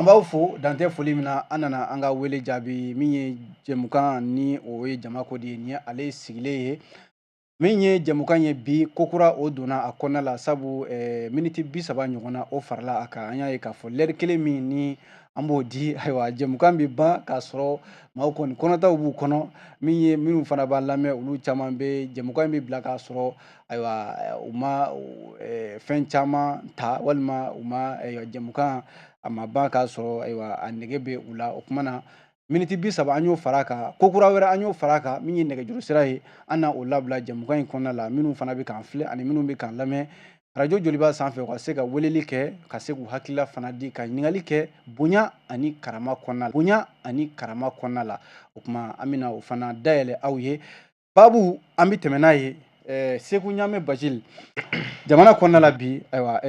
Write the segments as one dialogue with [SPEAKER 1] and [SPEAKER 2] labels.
[SPEAKER 1] An b'aw fo dantɛ foli min na. An nana an ka wele jaabi. Min ye jɛmukan ni o ye jama ko de ye, nin ye ale sigilen ye. Min ye jɛmukan ye bi, kokura o donna a kɔnɔna la, sabu miniti 30 ɲɔgɔn na o farala a kan. An y'a ye k'a fɔ lɛri kelen min ni an b'o di, ayiwa, jɛmukan bɛ ban k'a sɔrɔ maaw kɔni kɔnɔtaw b'u kɔnɔ. Min ye minnu fana b'an lamɛn, olu caman bɛ jɛmukan in bɛ bila k'a sɔrɔ, ayiwa, u ma fɛn caman ta, walima u ma jɛmukan a ma ban k'a sɔrɔ, ayiwa, a nege bɛ u la. O kuma na, miniti 30 an y'o fara a kan. Ko kura wɛrɛ an y'o fara a kan, min ye nɛgɛjuru sira ye. An na o labila jɛmukan in kɔnɔna la. Minnu fana bɛ k'an filɛ ani minnu bɛ k'an lamɛn arajo Joliba sanfɛ, u ka se ka weleli kɛ, ka se k'u hakilila fana di, ka ɲininkali kɛ bonya ani karama kɔnɔna la, bonya ani karama kɔnɔna la. O tuma, an bɛna o fana dayɛlɛ aw ye. Babu an bɛ tɛmɛ n'a ye, Seku Ɲame Bajili, jamana kɔnɔna la bi, ayiwa,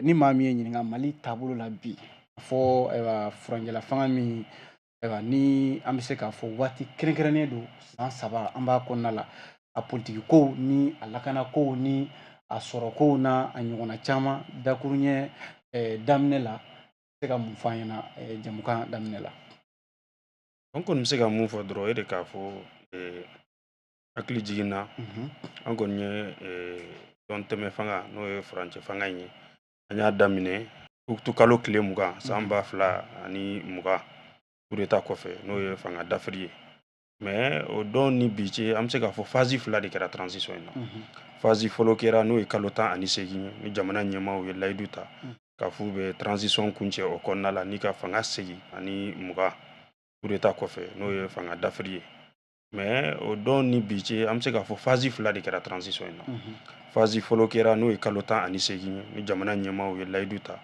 [SPEAKER 1] ni maa min ye ɲininka Mali taabolo la bi, fɔ, ayiwa, furancɛla fanga min, ayiwa, ni an bɛ se k'a fɔ waati kɛrɛnkɛrɛnnen don, san 3 an b'a kɔnɔna la, a politiki kow ni a lakana kow ni a sɔrɔ kow n'a a ɲɔgɔnna caman, dakuruɲɛ daminɛ la, se ka mun fɔ an ɲɛna jɛmukan daminɛ la?
[SPEAKER 2] An kɔni bɛ se ka mun fɔ dɔrɔn, e de k'a fɔ hakili jiginna. An kɔni ye dɔn tɛmɛ fanga, n'o ye furancɛ fanga in ye, an y'a daminɛ utu kalo tile 20 san 2020, coup d'état kɔfɛ, n'o ye fanga dafiri ye. Mais o don ni bi cɛ, an bɛ se k'a fɔ phase fila de kɛra transition in na. Phase fɔlɔ kɛra, n'o ye kalo 18 ye, ni jamana ɲɛmaaw ye layidu ta k'a f'u bɛ transition kuncɛ o kɔnɔna la ni ka fanga segin ani 20, coup d'état kɔfɛ, n'o ye fanga dafiri ye. Mais o don ni bi cɛ, an bɛ se k'a fɔ phase fila de kɛra transition in na. Phase fɔlɔ kɛra, n'o ye kalo 18 ye, ni jamana ɲɛmaaw ye layidu ta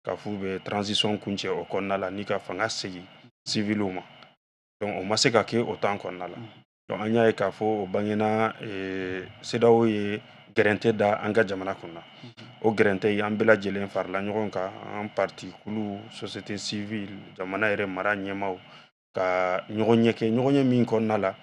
[SPEAKER 2] k'a f'u bɛ transition kuncɛ o kɔnɔna la ni ka fanga segin civiliw ma. Donc o ma se ka kɛ o temps kɔnɔna la. Donc an y'a ye k'a fɔ o bangena, CEDEAO ye gɛrɛntɛ da an ka jamana kunna. O gɛrɛntɛ in, an bɛɛ lajɛlen farala ɲɔgɔn kan, an parti kulu, société civile, jamana yɛrɛ mara ɲɛmaaw, ka ɲɔgɔn ɲɛ kɛ. Ɲɔgɔn ɲɛ min kɔnɔna la,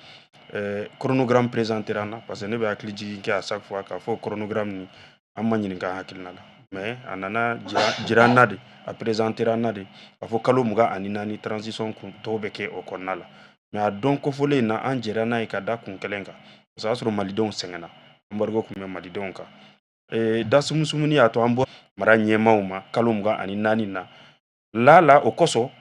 [SPEAKER 2] chronogramme présenté an na, parce que ne bɛ hakili jigin kɛ à chaque fois k'a fɔ chronogramme ni an ma ɲininka an hakilina la, mais a nana jira an na de, a présenté an na de k'a fɔ kalo 24 transition kun tɔw bɛ kɛ o kɔnɔna la. Mais a don kofɔlen in na, an jɛra n'a ye ka da kun kelen kan, parce que o y'a sɔrɔ malidenw sɛgɛnna, embargo tun bɛ malidenw kan. Dasumusumuni y'a to an bɔ mara ɲɛmaaw ma kalo 24 na la la. O kosɔn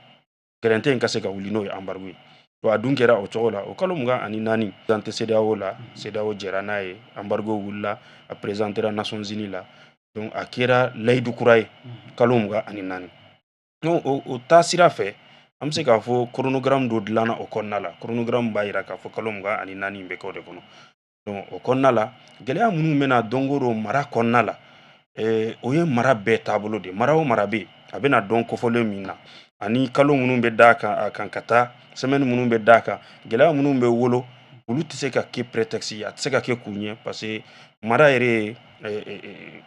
[SPEAKER 2] gɛrɛntɛ in ka se ka wuli, n'o ye embargo ye. A dun kɛra o cogo la. O kalo 24 présenté CEDEAO la, CEDEAO jɛra n'a ye, embargo wulila, a présentera Nations Unies la. Donc a kɛra layidu kura ye, kalo 24. Donc o taasira fɛ, an bɛ se k'a fɔ chronogramme dɔ dilanna o kɔnɔna la. Chronogramme b'a jira k'a fɔ kalo 24 bɛ kɛ o de kɔnɔ. Donc o kɔnɔna la, gɛlɛya minnu bɛna don o don mara kɔnɔna la, o ye mara bɛɛ taabolo de. Mara o mara bɛ yen, a bɛna dɔn kofɔlen min na ani kalo minnu bɛ d'a kan, a kan ka taa semaine minnu bɛ d'a kan, gɛlɛya minnu bɛ wolo, olu tɛ se ka kɛ prétexte ye, a tɛ se ka kɛ kun ye, parce que mara yɛrɛ ye,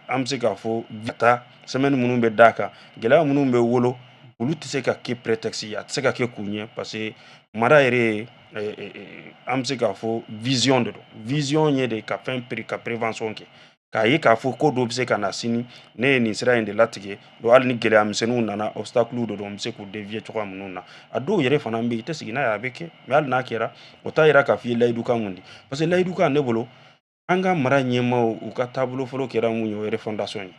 [SPEAKER 2] an bɛ se k'a fɔ ka taa semaine minnu bɛ d'a kan, gɛlɛya minnu bɛ wolo, olu tɛ se ka kɛ prétexte ye, a tɛ se ka kɛ kun ye, parce que mara yɛrɛ ye, an bɛ se k'a fɔ vision de don. Vision ye de ka fɛn ka prévention kɛ, k'a ye k'a fɔ ko dɔ bɛ se ka na sini, ne ye nin sira in de latigɛ. Donc hali ni gɛlɛya misɛnninw nana, obstacle dɔ don, n bɛ se k'u dévier cogoya minnu na. A dɔw yɛrɛ fana bɛ yen, i tɛ sigi n'a ye, a bɛ kɛ. Mais hali n'a kɛra, o t'a yira k'a fɔ i ye layidukan mun di, parce que layidukan, ne bolo, an ka mara ɲɛmaaw, u ka taabolo fɔlɔ kɛra mun ye, o ye refondation ye.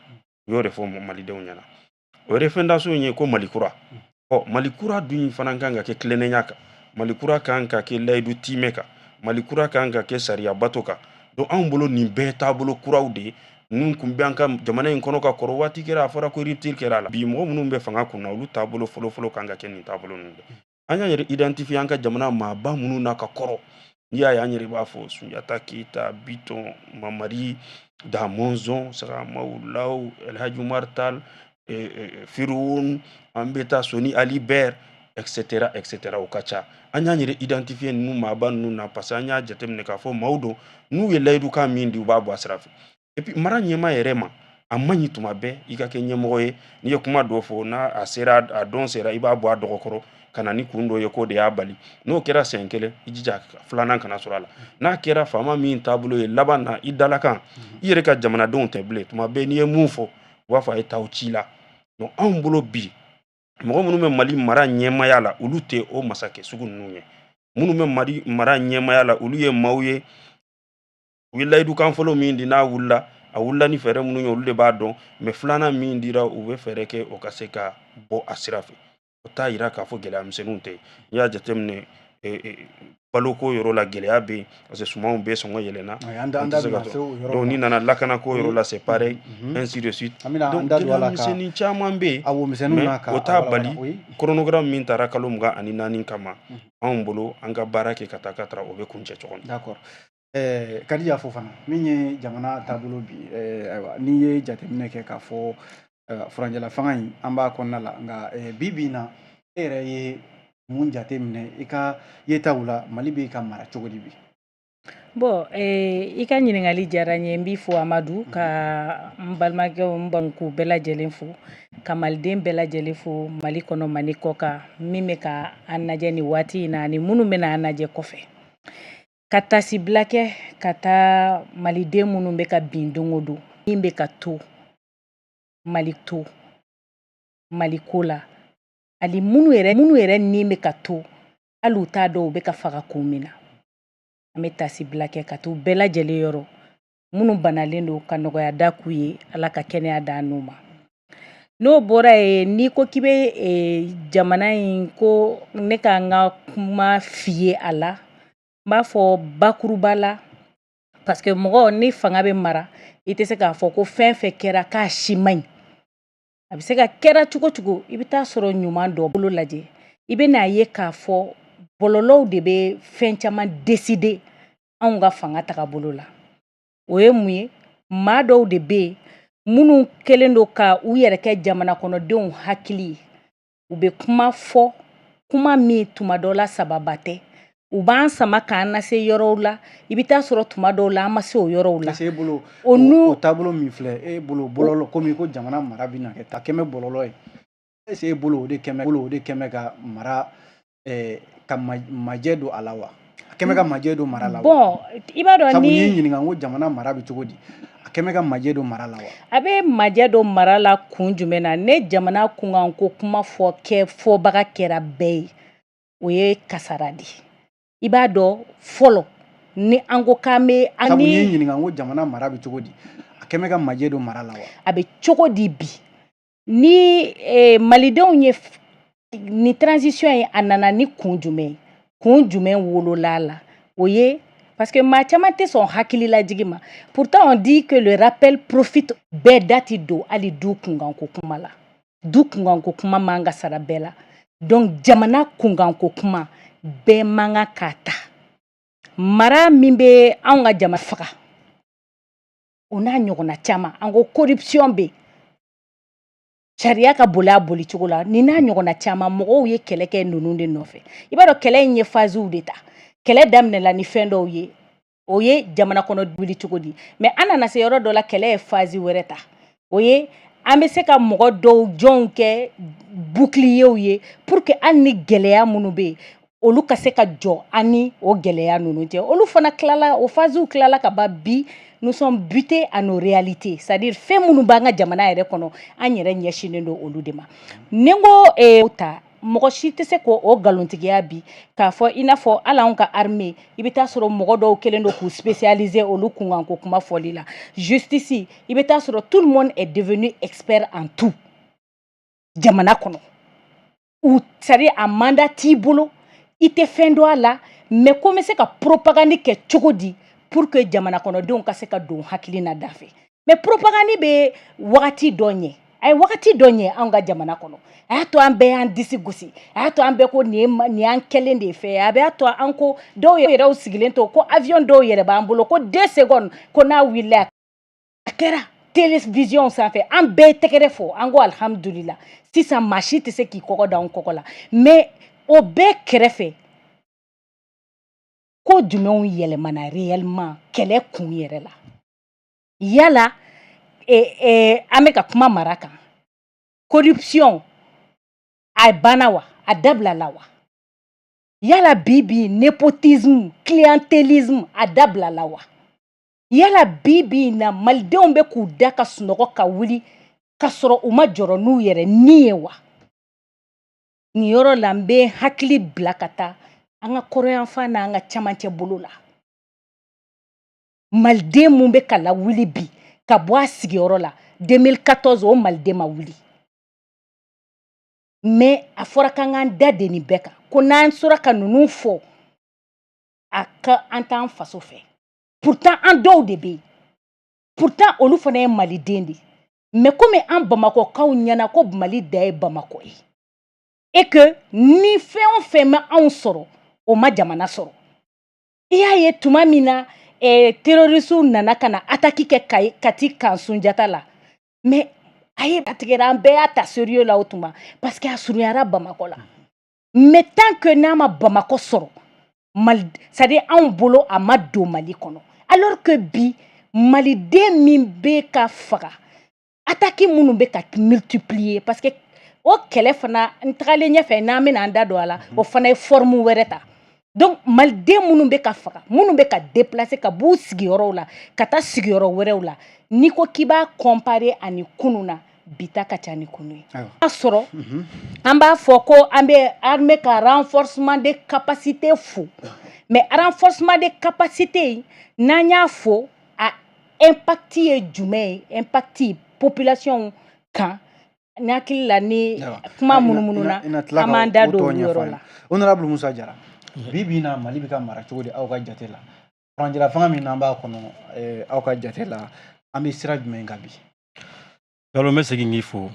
[SPEAKER 2] U y'o de fɔ malidenw ɲɛna. O refondation ye ko Mali kura. Ɔ, Mali kura dun fana kan ka kɛ tilennenya kan, Mali kura kan ka kɛ layidu tiimɛ kan, Mali kura kan ka kɛ sariya bato kan. Donc anw bolo, nin bɛɛ taabolo kuraw de ye ninnu kun bɛ an ka jamana in kɔnɔ ka kɔrɔ. Waati kɛra, a fɔra ko rupture kɛra a la. Bi, mɔgɔ minnu bɛ fanga kun na, olu taabolo fɔlɔ fɔlɔ kan ka kɛ nin taabolo ninnu de. An y'an yɛrɛ identifier an ka jamana maaba minnu na ka kɔrɔ. N'i y'a ye, an yɛrɛ b'a fɔ Sunjata Keyita, Bitɔn, Mamari Da Mɔnzɔn, Sagamaw Law, Elhaji Umar Tal, Firun, an bɛ taa Soni Ali Ber, etc etc, o ka ca. An y'an yɛrɛ identifier ninnu maaba ninnu na, parce que an y'a jateminɛ k'a fɔ maaw don, n'u ye layidukan min di, u b'a bɔ a sira fɛ. Et puis mara ɲɛmaa yɛrɛ ma, a man ɲi tuma bɛɛ i ka kɛ ɲɛmɔgɔ ye, n'i ye kuma dɔ fɔ, n'a a sera, a don sera, i b'a bɔ a dɔgɔkɔrɔ ka na ni kun dɔ ye k'o de y'a bali. N'o kɛra siɲɛ kelen, i jija filanan kana sɔrɔ a la. N'a kɛra faama min taabolo ye, laban na i dalakan, i yɛrɛ ka jamanadenw tɛ bilen. Tuma bɛɛ n'i ye mun fɔ, u b'a fɔ a ye t'aw ci la. Donc anw bolo bi Mɔgɔ minnu bɛ Mali mara ɲɛmaya la, olu tɛ o masakɛ sugu ninnu ye. Minnu bɛ Mali mara ɲɛmaya la, olu ye maaw ye, u ye layidukan fɔlɔ min di, n'a wulila, a wulila ni fɛɛrɛ minnu ye, olu de b'a dɔn. Mais filanan min dira, u bɛ fɛɛrɛ kɛ o ka se ka bɔ a sira fɛ. O t'a yira k'a fɔ gɛlɛya misɛnninw tɛ. N'i y'a jateminɛ, baloko yɔrɔ la, gɛlɛya bɛ yen, parce que sumanw bɛɛ sɔngɔ yɛlɛnna.
[SPEAKER 1] An da bɛna se o yɔrɔ.
[SPEAKER 2] Donc n'i nana lakanako yɔrɔ la, c'est pareil, ainsi de suite.
[SPEAKER 1] Donc
[SPEAKER 2] gɛlɛya misɛnnin caman bɛ yen, mais o t'a bali chronogramme min taara kalo 24 kama, anw bolo, an ka baara kɛ ka taa ka taara, o bɛ kuncɛ cogo min.
[SPEAKER 1] D'accord. Kadiya Fofana, min ye jamana taabolo bi, ayiwa, n'i ye jateminɛ kɛ k'a fɔ furancɛla fanga in, an b'a kɔnɔna la, nka bi bi in na, e yɛrɛ ye mun jate minɛ i ka yetaw la? Mali bɛ ka mara cogo di bi?
[SPEAKER 3] Bon, i ka ɲininkali diyara n ye. N b'i fo, Amadu, ka n balimakɛw, n k'u bɛɛ lajɛlen fo, ka maliden bɛɛ lajɛlen fo, Mali kɔnɔ, Mali kɔ kan, min bɛ ka an lajɛ nin waati in na ani minnu bɛna an lajɛ kɔfɛ, ka tasibila kɛ ka taa maliden minnu bɛ ka bin don o don, min bɛ ka to Mali, to Maliko la, ani minnu yɛrɛ ni bɛ ka to, hali u t'a dɔn u bɛ ka faga kun min na. An bɛ tasibila kɛ ka t'u bɛɛ lajɛlen yɔrɔ. Minnu banalen don, ka nɔgɔya da k'u ye, Ala ka kɛnɛya d'an n'u ma. N'o bɔra yen, n'i ko k'i bɛ jamana in ko, ne ka n ka kuma f'i ye a la, n b'a fɔ bakuruba la, parce que mɔgɔ ni fanga bɛ mara, i tɛ se k'a fɔ ko fɛn fɛn kɛra k'a si man ɲi. A bɛ se ka kɛra cogo cogo, i bɛ taa sɔrɔ ɲuman dɔ bolo lajɛ, i bɛ n'a ye k'a fɔ bɔlɔlɔw de bɛ fɛn caman décider anw ka fanga tagabolo la. O ye mun ye? Maa dɔw de bɛ yen minnu kɛlen don ka u yɛrɛ kɛ jamana kɔnɔdenw hakili ye. U bɛ kuma fɔ, kuma min tuma dɔ la sababa tɛ. U b'an sama k'an lase yɔrɔw la, i bɛ taa sɔrɔ tuma dɔw la an ma se o yɔrɔw la.
[SPEAKER 1] E bolo,
[SPEAKER 3] o
[SPEAKER 1] o taabolo min filɛ e bolo, bɔlɔlɔ, komi ko jamana mara bɛ na kɛ a kɛmɛ bɔlɔlɔ ye, est ce que e bolo o de kɛmɛ ka mara ka majɛ don a la wa? A kɛmɛ ka majɛ don mara la wa?
[SPEAKER 3] Bon, i b'a dɔn.
[SPEAKER 1] Sabu n'i ye ɲininka ko jamana mara bɛ cogo di, a kɛmɛ ka majɛ don mara la wa?
[SPEAKER 3] A bɛ majɛ don mara la kun jumɛn na? Ne jamana kunkanko kuma fɔ kɛ fɔbaga kɛra bɛɛ ye, o ye kasara de ye. I b'a dɔn, fɔlɔ ni an ko k'an bɛ
[SPEAKER 1] Sabu n'i ye ɲininka ko jamana mara bɛ cogo di, a kɛmɛ ka majɛ don mara la wa?
[SPEAKER 3] A bɛ cogo di bi ni malidenw ye ni transition ye, a nana ni kun jumɛn ye? Kun jumɛn wolola la? O ye parce que maa caman tɛ sɔn hakililajigi ma. Pourtant, on dit que le rappel profite. Bɛɛ da ti don hali du kunkanko kuma la. Du kunkanko kuma man ka sara bɛɛ la. Donc jamana kunkanko kuma, bɛɛ man kan k'a ta. Mara min bɛ anw ka jama faga, o n'a ɲɔgɔnna caman, an ko corruption bɛ yen, sariya ka boli a boli cogo la, nin n'a ɲɔgɔnna caman. Mɔgɔw ye kɛlɛ kɛ ninnu de nɔfɛ. I b'a dɔn, kɛlɛ in ye phases de ta. Kɛlɛ daminɛla ni fɛn dɔw ye, o ye jamana kɔnɔ wuli cogo di, mais an nana se yɔrɔ dɔ la, kɛlɛ ye phase wɛrɛ ta. O ye an bɛ se ka mɔgɔ dɔw jɔnw kɛ bouclier ye pour que hali ni gɛlɛya minnu bɛ yen, olu ka se ka jɔ an ni o gɛlɛya ninnu cɛ. Olu fana tilala, o phases tilala ka ban. Bi, nous sommes butés à nos réalités, c'est à dire fɛn minnu b'an ka jamana yɛrɛ kɔnɔ, an yɛrɛ ɲɛsinnen don olu de ma. Ni n ko ta, mɔgɔ si tɛ se k'o nkalontigiya bi k'a fɔ i n'a fɔ hali anw ka armée, i bɛ taa sɔrɔ mɔgɔ dɔw kɛlen don k'u spécialiser olu kunkanko kuma fɔli la. Justice, i bɛ taa sɔrɔ tout le monde est devenu expert en tout jamana kɔnɔ. U, c'est à dire a mandat t'i bolo, i tɛ fɛn dɔn a la, mais ko n bɛ se ka propagande kɛ cogo di pour que jamana kɔnɔdenw ka se ka don hakili na da fɛ. Mais propagande bɛ wagati dɔ ɲɛ, a ye wagati dɔ ɲɛ anw ka jamana kɔnɔ. A y'a to an bɛɛ y'an disi gosi, a y'a to an bɛɛ ko nin ye nin y'an kɛlen de fɛ, a b'a to an ko dɔw yɛrɛ sigilen to ko avion dɔw yɛrɛ b'an bolo, ko 2 secondes ko n'a wulila. A kɛra télévision sanfɛ, an bɛɛ ye tɛgɛrɛ fɔ, an ko alihamudulila, sisan maa si tɛ se k'i kɔgɔ da anw kɔgɔ la. Mais o bɛɛ kɛrɛfɛ, ko jumɛnw yɛlɛmana réellement kɛlɛ kun yɛrɛ la? Yala an bɛ ka kuma mara kan, corruption a banna wa? A dabilala wa? Yala bi bi népotisme, clientélisme, a dabilala wa? Yala bi bi in na, malidenw bɛ k'u da ka sunɔgɔ ka wuli ka sɔrɔ u ma jɔrɔ n'u yɛrɛ ni ye wa? Nin yɔrɔ la, n bɛ hakili bila ka taa an ka kɔrɔyanfan n'an ka camancɛ bolo la. Maliden mun bɛ ka lawuli bi ka bɔ a sigiyɔrɔ la, 2014 o maliden ma wuli. Mais a fɔra k'an k'an da de nin bɛɛ kan, ko n'an sera ka ninnu fɔ, a ka an t'an faso fɛ. Pourtant an dɔw de bɛ yen, pourtant olu fana ye maliden de ye. Mais komi an bamakɔkaw ɲɛna ko Mali da ye Bamakɔ ye, et que ni fɛn o fɛn ma anw sɔrɔ, o ma jamana sɔrɔ. I y'a ye tuma min na terroristew nana ka na attaque kɛ Kayi, Kati kan Sunjata la, mais a ye a tigɛra, an bɛɛ y'a ta sérieux la o tuma, parce que a surunyara Bamakɔ la. Mais tant que n'a ma Bamakɔ sɔrɔ, Mali, c'est à dire anw bolo, a ma don Mali kɔnɔ. Alors que bi, maliden min bɛ ka faga, attaque minnu bɛ ka multiplier, parce que o kɛlɛ fana, n tagalen ɲɛfɛ n'an bɛna an da don a la, o fana ye forme wɛrɛ ta. Donc maliden minnu bɛ ka faga, minnu bɛ ka déplacer ka b'u sigiyɔrɔw la ka taa sigiyɔrɔ wɛrɛw la, n'i ko k'i b'a comparer ani kunun na, bi ta ka ca ni kunun ye. A sɔrɔ an b'a fɔ ko an bɛ armée ka renforcement de capacité fo, mais renforcement de capacité in, n'an y'a fɔ, a impact ye jumɛn ye, impact population kan? N hakili la, ni kuma munumunu na, an b'an da don olu yɔrɔ la.
[SPEAKER 1] Honorable Musa Jara, bi bi in na, Mali bɛ ka mara cogo di aw ka jate la? Furancɛla fanga min n'an b'a kɔnɔ, aw ka jate la, an bɛ sira jumɛn kan bi?
[SPEAKER 4] Jalo, n bɛ segin k'i fo.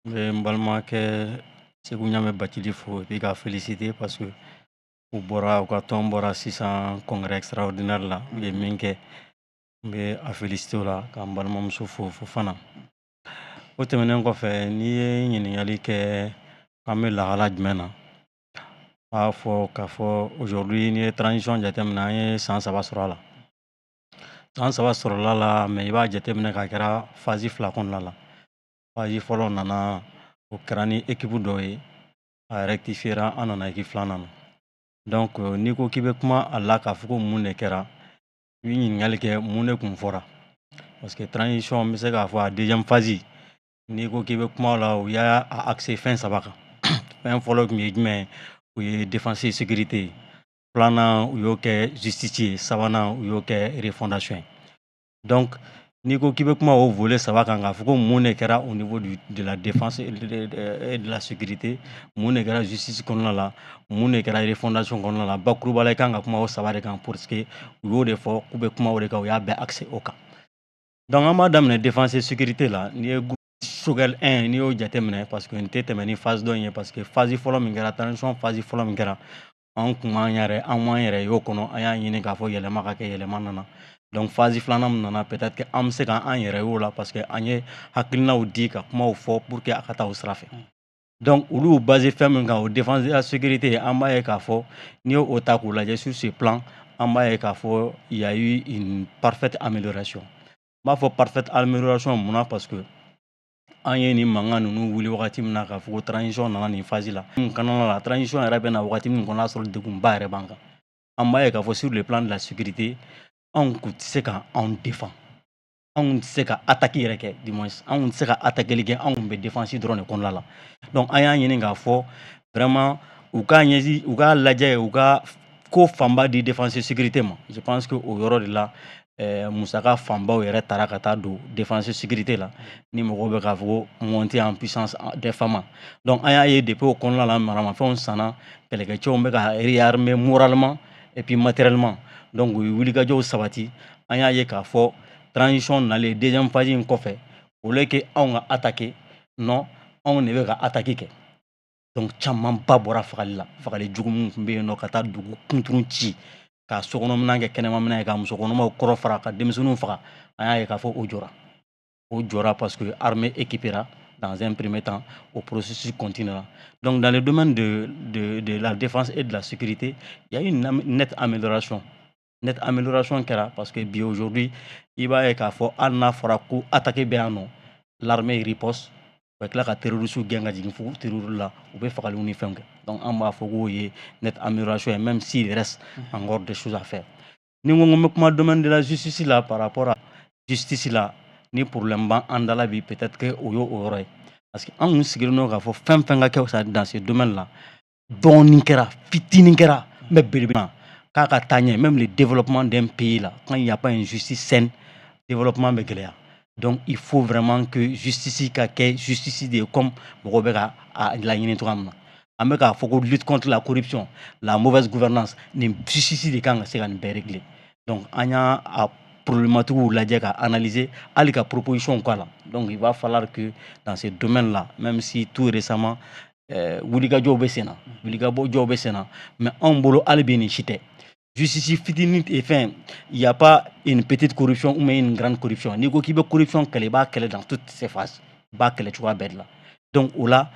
[SPEAKER 4] N bɛ n balimakɛ Segu Ɲame Bacili fo et puis k'a féliciter, parce que u bɔra, u ka tɔn bɔra sisan congrès extraordinaire la, u ye min kɛ, n bɛ a féliciter o la, ka n balimamuso fo Fofana. O tɛmɛnen kɔfɛ, n'i ye ɲininkali kɛ k'an bɛ lahala jumɛn na, n b'a fɔ k'a fɔ aujourd'hui, n'i ye transition jateminɛ, an ye san 3 sɔrɔ a la. San 3 sɔrɔla la, mais i b'a jateminɛ k'a kɛra phase 2 kɔnɔna la. Phase fɔlɔ nana, o kɛra ni équipe dɔ ye, a rectifiera, an nana équipe filanan na. Donc n'i ko k'i bɛ kuma a la k'a fɔ ko mun de kɛra, i bɛ ɲininkali kɛ mun de kun fɔra, parce que transition, n bɛ se k'a fɔ a deuxième phase, n'i ko k'i bɛ kuma o la, u y'a axé fɛn saba kan. Fɛn fɔlɔ tun ye jumɛn ye? O ye défense et sécurité ye. Filanan, u y'o kɛ justice ye. Sabanan, u y'o kɛ refondation ye. Donc n'i ko k'i bɛ kuma o volet saba kan, k'a fɔ ko mun de kɛra au niveau de la défense et de la sécurité, mun de kɛra justice kɔnɔna la, mun de kɛra refondation kɔnɔna la, bakuruba la, i kan ka kuma o saba de kan, parce que u y'o de fɔ k'u bɛ kuma o de kan, u y'a bɛɛ axé o kan. Donc an b'a daminɛ défense et sécurité la. N'i ye Choguel 1, n'i y'o jateminɛ, parce que n tɛ tɛmɛ ni phase dɔ in ye, parce que phase fɔlɔ min kɛra, transition phase fɔlɔ min kɛra, an kun m'an yɛrɛ, an m'an yɛrɛ y'o kɔnɔ. An y'a ɲini k'a fɔ yɛlɛma ka kɛ, yɛlɛma nana. Donc phase filanan min nana, peut-être que an bɛ se k'an yɛrɛ y'o la, parce que an ye hakilinaw di, ka kumaw fɔ pour que a ka taa o sira fɛ. Donc olu y'u basé fɛn min kan, o défense de la sécurité, an b'a ye k'a fɔ n'i y'o ta k'o lajɛ sur ce plan, an b'a ye k'a fɔ il y a eu une parfaite amélioration. N b'a fɔ parfaite amélioration mun na? Parce que an ye nin mankan ninnu wuli wagati min na k'a fɔ ko transition nana nin phase la mun kɔnɔna la, transition yɛrɛ bɛ na wagati min kɔnɔ, y'a sɔrɔ degunba yɛrɛ b'an kan. An b'a ye k'a fɔ sur le plan de la sécurité, anw kun tɛ se ka anw défend, anw tɛ se ka attaque yɛrɛ kɛ, du moins anw tɛ se ka attaquer kɛ, anw kun bɛ défense dɔrɔn de kɔnɔna la. Donc an y'a ɲini k'a fɔ vraiment u k'a ɲɛsin, u k'a lajɛ, u ka ko fanba di défense sécurité ma. Je pense que o yɔrɔ de la, musaka fanbaw yɛrɛ taara ka taa don défense sécurité la, ni mɔgɔw bɛ k'a fɔ ko monter en puissance des FAMa. Donc an y'a ye depuis o kɔnɔna la, maramafɛnw sanna, kɛlɛkɛcɛw bɛ ka réarmer moralement et puis matériellement. Donc u ye wulikajɔw sabati. An y'a ye k'a fɔ transition nalen deuxième phase in kɔfɛ, au lieu que anw ka attaquer, non, anw de bɛ ka attaque kɛ. Donc camanba bɔra fagali la, fagali jugu min tun bɛ yen nɔ, ka taa dugu kunturun ci, ka sokɔnɔminɛn kɛ kɛnɛmaminɛn ye, ka musokɔnɔmaw kɔrɔ fara, ka denmisɛnninw faga, an y'a ye k'a fɔ o jɔra. O jɔra parce que armée équipera dans un premier temps, au processus continuera. Donc dans le domaine de la défense et de la sécurité, il y a une nette amélioration. Nette amélioration kɛra, parce que bi, aujourd'hui, i b'a ye k'a fɔ hali n'a fɔra ko attaque bɛ yan nɔ, l'armée riposte, u bɛ tila ka terroristes gɛn ka jigin fo terror la, u bɛ fagaliw ni fɛnw kɛ. Donc an b'a fɔ k'o ye nette amélioration ye, même s'il reste encore des choses à faire. Ni n ko n bɛ kuma domaine de la justice la, par rapport à justice la, ni problème b'an da la bi, peut-être que o y'o yɔrɔ ye. Parce que Parce que an kun sigilen don k'a fɔ fɛn fɛn ka kɛ dans ce domaine là, dɔɔnin kɛra, fitinin kɛra, mais belebele k'a ka taa ɲɛ. Même le développement d'un pays là, quand il n'y a pas une justice saine, développement bɛ gɛlɛya. Donc il faut vraiment que justice ka kɛ justice de ye, comme mɔgɔw bɛ ka a laɲini cogoya min na. An bɛ k'a fɔ ko lutte contre la corruption, la mauvaise gouvernance, nin justice de kan ka se ka nin bɛɛ régler. Donc an y'a a problématique lajɛ ka analyser, hali ka proposition k'a la. Donc il va falloir que dans ce domaine là, même si tout récemment wulikajɔw bɛ sen na, wulikajɔw bɛ sen na, mais anw bolo hali bi nin si tɛ justice fitinin. Enfin, il y a pas une petite corruption ou bien une grande corruption. N'i ko k'i bɛ corruption kɛlɛ, i b'a kɛlɛ dans toutes ses phases, i b'a kɛlɛ cogoya bɛɛ de la. Donc o la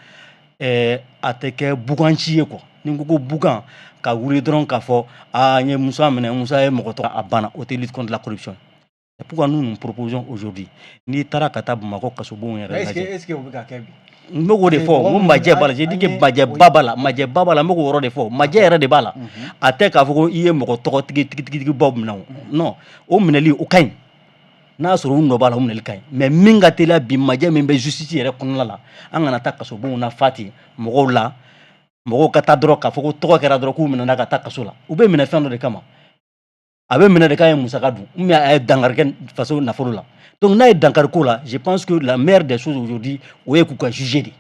[SPEAKER 4] a tɛ kɛ buganci ye quoi. Ni n ko ko bugan ka wuli dɔrɔn k'a fɔ aa n ye Musa minɛ, Musa ye mɔgɔ tɔgɔ, a banna, o tɛ lutte contre la corruption. C'est pourquoi nous nous proposons aujourd'hui, n'i taara ka taa Bamakɔ kasobonw yɛrɛ lajɛ.
[SPEAKER 1] Est-ce que o bɛ ka kɛ bi?
[SPEAKER 4] N bɛ k'o de fɔ, n ko majɛ b'a la. J'ai dit que majɛba b'a la, majɛba b'a la. N bɛ k'o yɔrɔ de fɔ, majɛ yɛrɛ de b'a la. A tɛ k'a fɔ ko i ye mɔgɔ tɔgɔ tigi tigi tigi baw minɛ o, non, o minɛli o ka ɲi. N'a sɔrɔ u nɔ b'a la, o minɛli ka ɲi. Mais min ka teliya bi, majɛ min bɛ justice yɛrɛ kɔnɔna la, an kana taa kasobonw na fa ten mɔgɔw la, mɔgɔw ka taa dɔrɔn k'a fɔ ko tɔgɔ kɛra dɔrɔn k'u minɛna ka taa kaso la. U bɛ minɛ fɛn dɔ de kama, a bɛ minɛ de k'a ye musaka dun ou bien a ye dankari kɛ faso nafolo la. Donc n'a ye dankari ko la, je pense que la meilleure des choses aujourd'hui, o ye k'u ka juger de.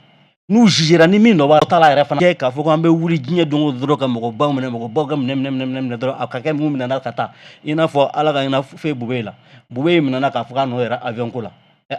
[SPEAKER 4] N'u jugera, ni min nɔ b'a ta la yɛrɛ fana kɛ, k'a fɔ k'an bɛ wuli diɲɛ don o don dɔrɔn ka mɔgɔbaw minɛ, mɔgɔbaw ka minɛ minɛ minɛ minɛ dɔrɔn, a ka kɛ mun minɛna ka taa, i n'a fɔ Ala ka hinɛ fɛ Bube la. Bube minɛna k'a fɔ k'a nɔ yɛrɛ avion ko la.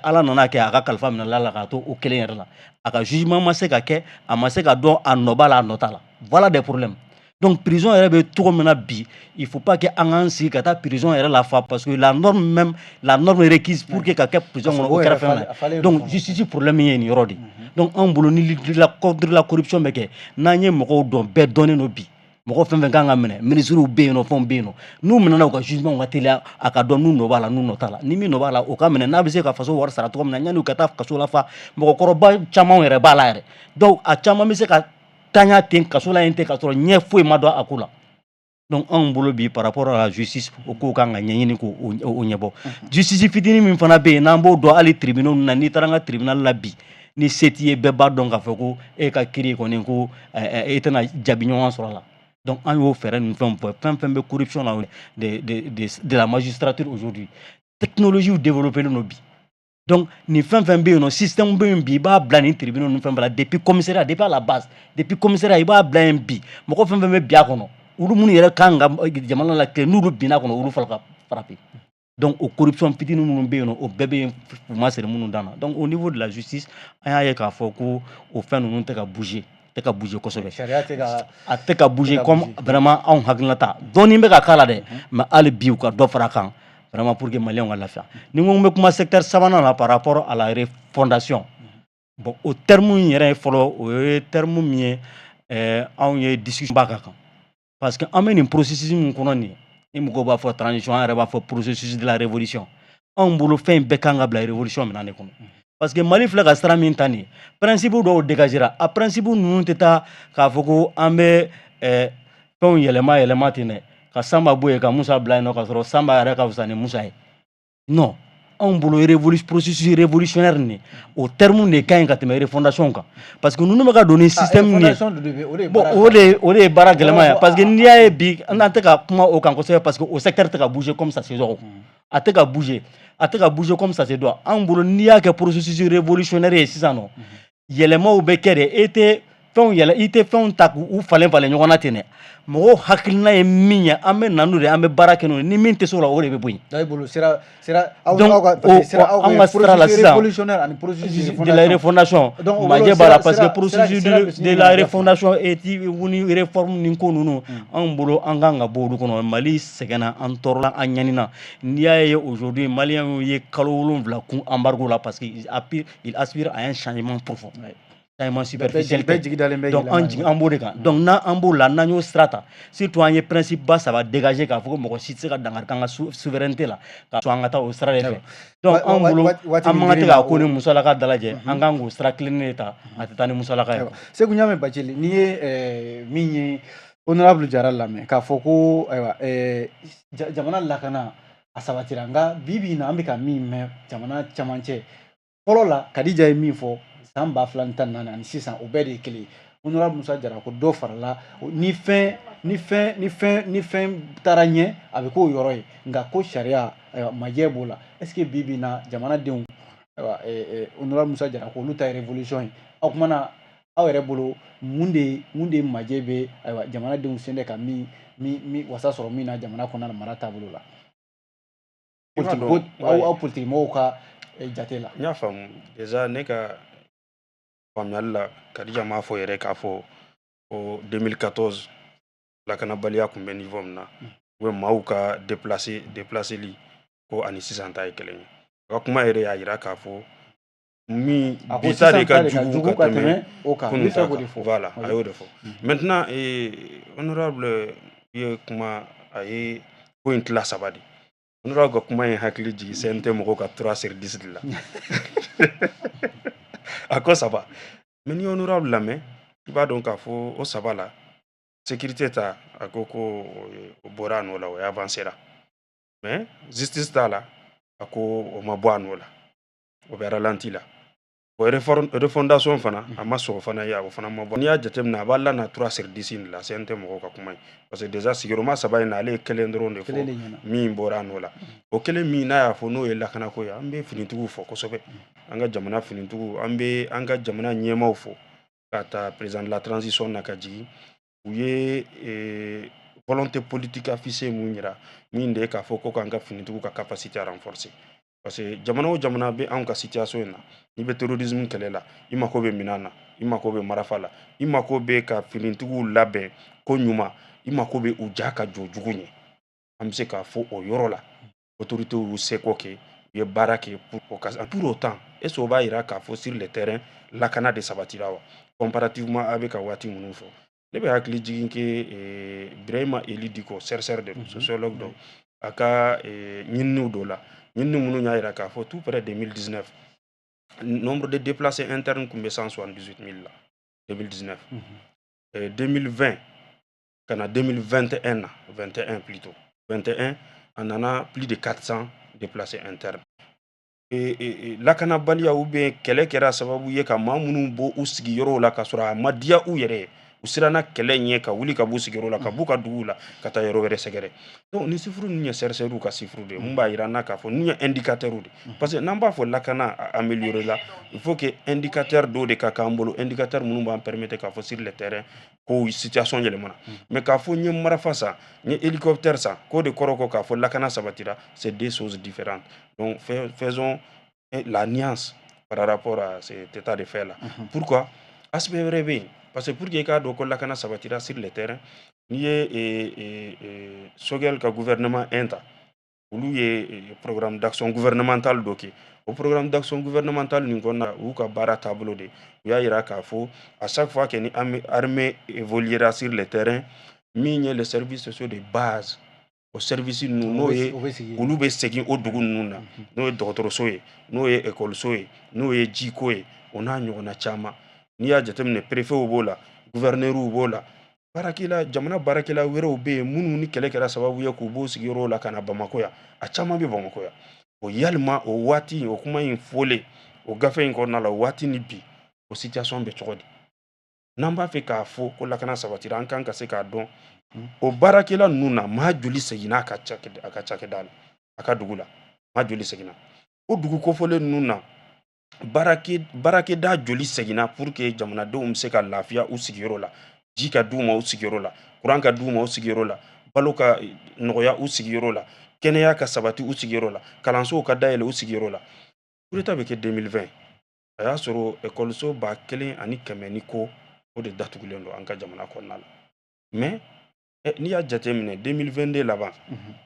[SPEAKER 4] Ala nana kɛ a ka kalifa minɛla la k'a to o kelen yɛrɛ la, a ka jugement ma se ka kɛ, a ma se ka dɔn a nɔ b'a la, a nɔ t'a la. Voilà des problèmes. Donc prison yɛrɛ bɛ cogo min na bi, il faut pas que an k'an sigi ka taa prison yɛrɛ la fa, parce que la norme même, la norme requise pour que ka kɛ prison kɔnɔ, o kɛra fɛn na. Donc justice problème ye nin yɔrɔ de. Donc anw bolo, ni la contre la corruption bɛ kɛ, n'an ye mɔgɔw dɔn, bɛɛ dɔnnen don bi, mɔgɔ fɛn fɛn kan ka minɛ, ministres bɛ yen nɔ, fɛnw bɛ yen nɔ, n'u minɛna, u ka jugement ka teliya, a ka dɔn n'u nɔ b'a la, n'u nɔ t'a la. Ni min nɔ b'a la, o ka minɛ, n'a bɛ se ka faso wari sara cogo min na, yanni u ka taa kaso la fa. Mɔgɔkɔrɔba caman yɛrɛ b'a la yɛrɛ. Donc a caman bɛ se ka taaɲa ten kaso la yen ten, k'a sɔrɔ ɲɛ foyi ma dɔn a ko la. Donc anw bolo bi, par rapport à la justice, o kow kan ka ɲɛɲini k'o ɲɛbɔ. Justice fitinin min fana bɛ yen, n'an b'o dɔn, hali tribunaux na, n'i taara an ka tribunal la bi, ni se t'i ye, bɛɛ b'a dɔn k'a fɔ ko e ka kiiri kɔni, ko e tɛna jaabi ɲɔgɔn sɔrɔ a la. Donc an y'o fɛɛrɛ ninnu fɛnw fɔ, fɛn fɛn bɛ corruption la de la magistrature aujourd'hui, technologie développé don bi. Donc nin fɛn fɛn bɛ yen nɔ, système bɛ yen bi, i b'a bila nin tribunaux ninnu fɛn fɛn la, depuis commissariat, depuis à la base, depuis commissariat, i b'a bila yen bi, mɔgɔ fɛn fɛn bɛ bi a kɔnɔ, olu minnu yɛrɛ kan ka jamana la tile, n'olu binna kɔnɔ, olu fɔlɔ ka frapper. Donc o corruption fitinin minnu bɛ yen nɔ, o bɛɛ bɛ yen, u ma siri minnu dan na. Donc au niveau de la justice, an y'a ye k'a fɔ ko o fɛn ninnu tɛ ka bouger, tɛ ka bouger kosɛbɛ.
[SPEAKER 1] Sariya tɛ ka
[SPEAKER 4] A tɛ ka bouger comme vraiment anw hakilinata. Dɔɔnin bɛ ka k'a la dɛ, mais hali bi u ka dɔ fara a kan vraiment pour que maliyɛnw ka lafiya. Ni n ko n bɛ kuma secteur sabanan la par rapport à la refondation, bon, o terme in yɛrɛ ye fɔlɔ, o ye terme min ye anw ye discussion ba k'a kan, parce que an bɛ nin processus min kɔnɔ nin ye, ni mɔgɔw b'a fɔ transition, an yɛrɛ b'a fɔ processus de la révolution. Anw bolo, fɛn in bɛɛ kan ka bila révolution minɛn de kɔnɔ, parce que Mali filɛ ka sira min ta nin ye, principe dɔw dégagera. A principe ninnu tɛ taa k'a fɔ ko an bɛ fɛnw yɛlɛma yɛlɛma ten dɛ, ka Sanba bɔ yen ka Musa bila yen nɔ, k'a sɔrɔ Sanba yɛrɛ ka fisa ni Musa ye. Non, anw bolo, processus révolutionnaire nin, o terme de ka ɲi ka tɛmɛ refondation kan, parce que ninnu bɛ ka don ni système min ye, bon, o de ye baara gɛlɛman ye. Parce que n'i y'a ye bi, an tɛ ka kuma o kan kosɛbɛ, parce que o secteur tɛ ka bouger comme ça se doit, a tɛ ka bouger, a tɛ ka bouger comme ça se doit. Anw bolo, n'i y'a kɛ processus révolutionnaire ye sisan nɔ, yɛlɛmaw bɛ kɛ de. E tɛ fɛnw yɛlɛ, i tɛ fɛnw ta k'u falen falen ɲɔgɔn na ten dɛ. Mɔgɔw hakilina ye min ye, an bɛ na n'o de ye, an bɛ baara kɛ n'o ye. Ni min tɛ se o la, o de bɛ bɔ yen.
[SPEAKER 1] E bolo sira sira aw
[SPEAKER 4] Donc
[SPEAKER 1] aw ka
[SPEAKER 4] o
[SPEAKER 1] sira aw
[SPEAKER 4] an ka sira la sisan
[SPEAKER 1] révolutionnaire ani processus
[SPEAKER 4] de la refondation, majɛ b'a la, parce que processus de la refondation et ni réforme ni ko ninnu, anw bolo, an kan ka bɔ olu kɔnɔ. Mali sɛgɛnna, an tɔɔrɔla, an ɲanina. N'i y'a ye aujourd'hui, maliyɛnw ye kalo 7 kun embargo la, parce que il aspire à un changement profond, changement superficiel.
[SPEAKER 1] Bɛɛ jigi dalen bɛ.
[SPEAKER 4] Donc an jigi an b'o de kan. Donc n'an an b'o la, n'an y'o sira ta, surtout an ye principe ba saba dégager k'a fɔ ko mɔgɔ si tɛ se ka dankari k'an ka souveraineté la, ka sɔn an ka taa o sira de fɛ. Donc anw bolo, an man kan tɛ k'a ko ni musalaka dalajɛ, an kan k'o sira kilennen de ta, a tɛ taa ni musalaka ye.
[SPEAKER 1] Segu Ɲame Bacili, n'i ye min ye honorable Jara lamɛn k'a fɔ ko ayiwa, jamana lakana a sabatira, nka bi bi in na, an bɛ ka min mɛn jamana camancɛ fɔlɔ la, Kadija ye min fɔ. San 2014 ani sisan, o bɛɛ de ye kelen ye. Honorable Musa Jara ko dɔ farala ni fɛn taara ɲɛ, a bɛ k'o yɔrɔ ye. Nka ko sariya, ayiwa, majɛ b'o la. Est ce que bi bi in na, jamanadenw, ayiwa, honorable Musa Jara ko olu ta ye révolution ye. O kuma na, aw yɛrɛ bolo, mun de majɛ bɛ, ayiwa, jamanadenw sen tɛ ka min wasa sɔrɔ min na jamana kɔnɔna mara taabolo la? Politique, aw politique mɔgɔw ka jate la.
[SPEAKER 2] N y'a faamu. Déjà, ne ka faamuyali la, Kadija m'a fɔ yɛrɛ k'a fɔ ko 2014 lakanabaliya tun bɛ niveau min na, u bɛ maaw ka déplaceli ko ani sisan ta ye kelen ye. A ka kuma yɛrɛ y'a yira k'a fɔ min bi ta de ka jugu ka tɛmɛ
[SPEAKER 1] o kan.
[SPEAKER 2] Kunun ta kan. Voilà, a y'o de fɔ. Maintenant, honorable ye kuma, a ye ko in tila saba de. Honorable ka kuma in hakili jigin CNT mɔgɔw ka 3 sur 10 de la. A ko saba, mais n'i ye honorable lamɛn, i b'a dɔn k'a fɔ o saba la, sécurité ta, a ko ko o bɔra a nɔ la, o avancera. Mais justice t'a la, a ko o ma bɔ a nɔ la, o bɛ ralenti la. O refondation fana, a ma sɔgɔ fana ye, o fana ma bɔ. N'i y'a jateminɛ, a b'a la na 3 sur 10 in de la, CNT mɔgɔw ka kuma ye, parce que déjà sigiyɔrɔma saba in na, ale ye kelen dɔrɔn de fɔ min bɔra a nɔ la. O kelen min n'a y'a fɔ, n'o ye lakanako ye, an bɛ finitigiw fɔ kosɛbɛ, an ka jamana finitigiw. An bɛ an ka jamana ɲɛmaaw fɔ, ka taa président de la transition na ka jigin. U ye volonté politique affichée mun yira, min de ye k'a fɔ ko k'an ka finitigiw ka capacité à renforcer, parce que jamana o jamana bɛ anw ka situation in na, n'i bɛ terrorisme kɛlɛ la, i mako bɛ minɛn na, i mako bɛ marafa la, i mako bɛ ka finitigiw labɛn ko ɲuman, i mako bɛ u ja ka jɔ jugu ɲɛ. An bɛ se k'a fɔ o yɔrɔ la, autorités y'u seko kɛ, u ye baara kɛ pour o ka. Pour autant, est ce que o b'a yira k'a fɔ sur le terrain lakana de sabatira wa, comparativement a bɛ ka waati minnu fɔ? Ne bɛ hakili jigin ke Birahima Eli Diko, chercheur de don, sociologue don, a ka ɲininiw dɔ la, ɲinini minnu y'a yira k'a fɔ tout près 2019, nombre de déplacés internes tun bɛ 178 000 la 2019. 2020 ka na 2021 na, 21 plutôt, 21, a nana plus de 400 déplacés internes. Lakanabaliya ou bien kɛlɛ kɛra sababu ye ka maa minnu bɔ u sigiyɔrɔw la ka sɔrɔ a ma diya u yɛrɛ ye, u siranna kɛlɛ ɲɛ ka wuli ka b'u sigiyɔrɔ la, ka b'u ka duguw la ka taa yɔrɔ wɛrɛ sɛgɛrɛ. Donc ni chiffre ninnu ye chercheurs ka chiffre de ye, mun b'a yira an na k'a fɔ ninnu ye indicateur de, parce que n'an b'a fɔ lakana améliorer la, il faut que indicateur dɔw de ka k'an bolo, indicateur minnu b'an permettre k'a fɔ sur le terrain ko situation yɛlɛmana. Mais k'a fɔ n ye marafa san, n ye hélicoptère san, k'o de kɔrɔ ko k'a fɔ lakana sabatira, c'est deux choses différentes. Donc faisons la nuance par rapport à cet état de fait là. Pourquoi aspect wɛrɛ bɛ yen? Parce que pour que i k'a dɔn ko lakana sabatira sur le terrain, n'i ye Choguel ka gouvernement 1 ta, olu ye programme d'action gouvernementale dɔ kɛ. O programme d'action gouvernementale nin kɔnɔna, u y'u ka baara taabolo de, u y'a yira k'a fɔ à chaque fois que ni armée évoluera sur le terrain, min ye les services sociaux de base, o service ninnu, n'o ye olu bɛ segin o dugu ninnu na, n'o ye dɔgɔtɔrɔso ye, n'o ye ekɔliso ye, n'o ye jiko ye, o n'a ɲɔgɔnna caman. N'i y'a jateminɛ, préfetw b'o la, gouverneurs b'o la, baarakɛla, jamana baarakɛla wɛrɛw bɛ yen minnu ni kɛlɛ kɛra sababu ye k'u b'o sigiyɔrɔw la ka na Bamakɔ yan, a caman bɛ Bamakɔ yan. O yalima, o waati, o kuma in fɔlen o gafe in kɔnɔna la, o waati ni bi, o situation bɛ cogo di? N'an b'a fɛ k'a fɔ ko lakana sabatira, an kan ka se k'a dɔn o baarakɛla ninnu na, maa joli seginna a ka cakɛda la, a ka dugu la, maa joli seginna o dugu kofɔlen ninnu na, baarakɛda joli seginna, pour que jamanadenw bɛ se ka lafiya u sigiyɔrɔ la, ji ka d'u ma u sigiyɔrɔ la, kuran ka d'u ma u sigiyɔrɔ la, balo ka nɔgɔya u sigiyɔrɔ la, kɛnɛya ka sabati u sigiyɔrɔ la, kalansow ka dayɛlɛ u sigiyɔrɔ la. Coup d'état bɛ kɛ 2020, a y'a sɔrɔ ekɔliso 1100 ni ko, o de datugulen don an ka jamana kɔnɔna la. Mais n'i y'a jateminɛ, 2022 laban,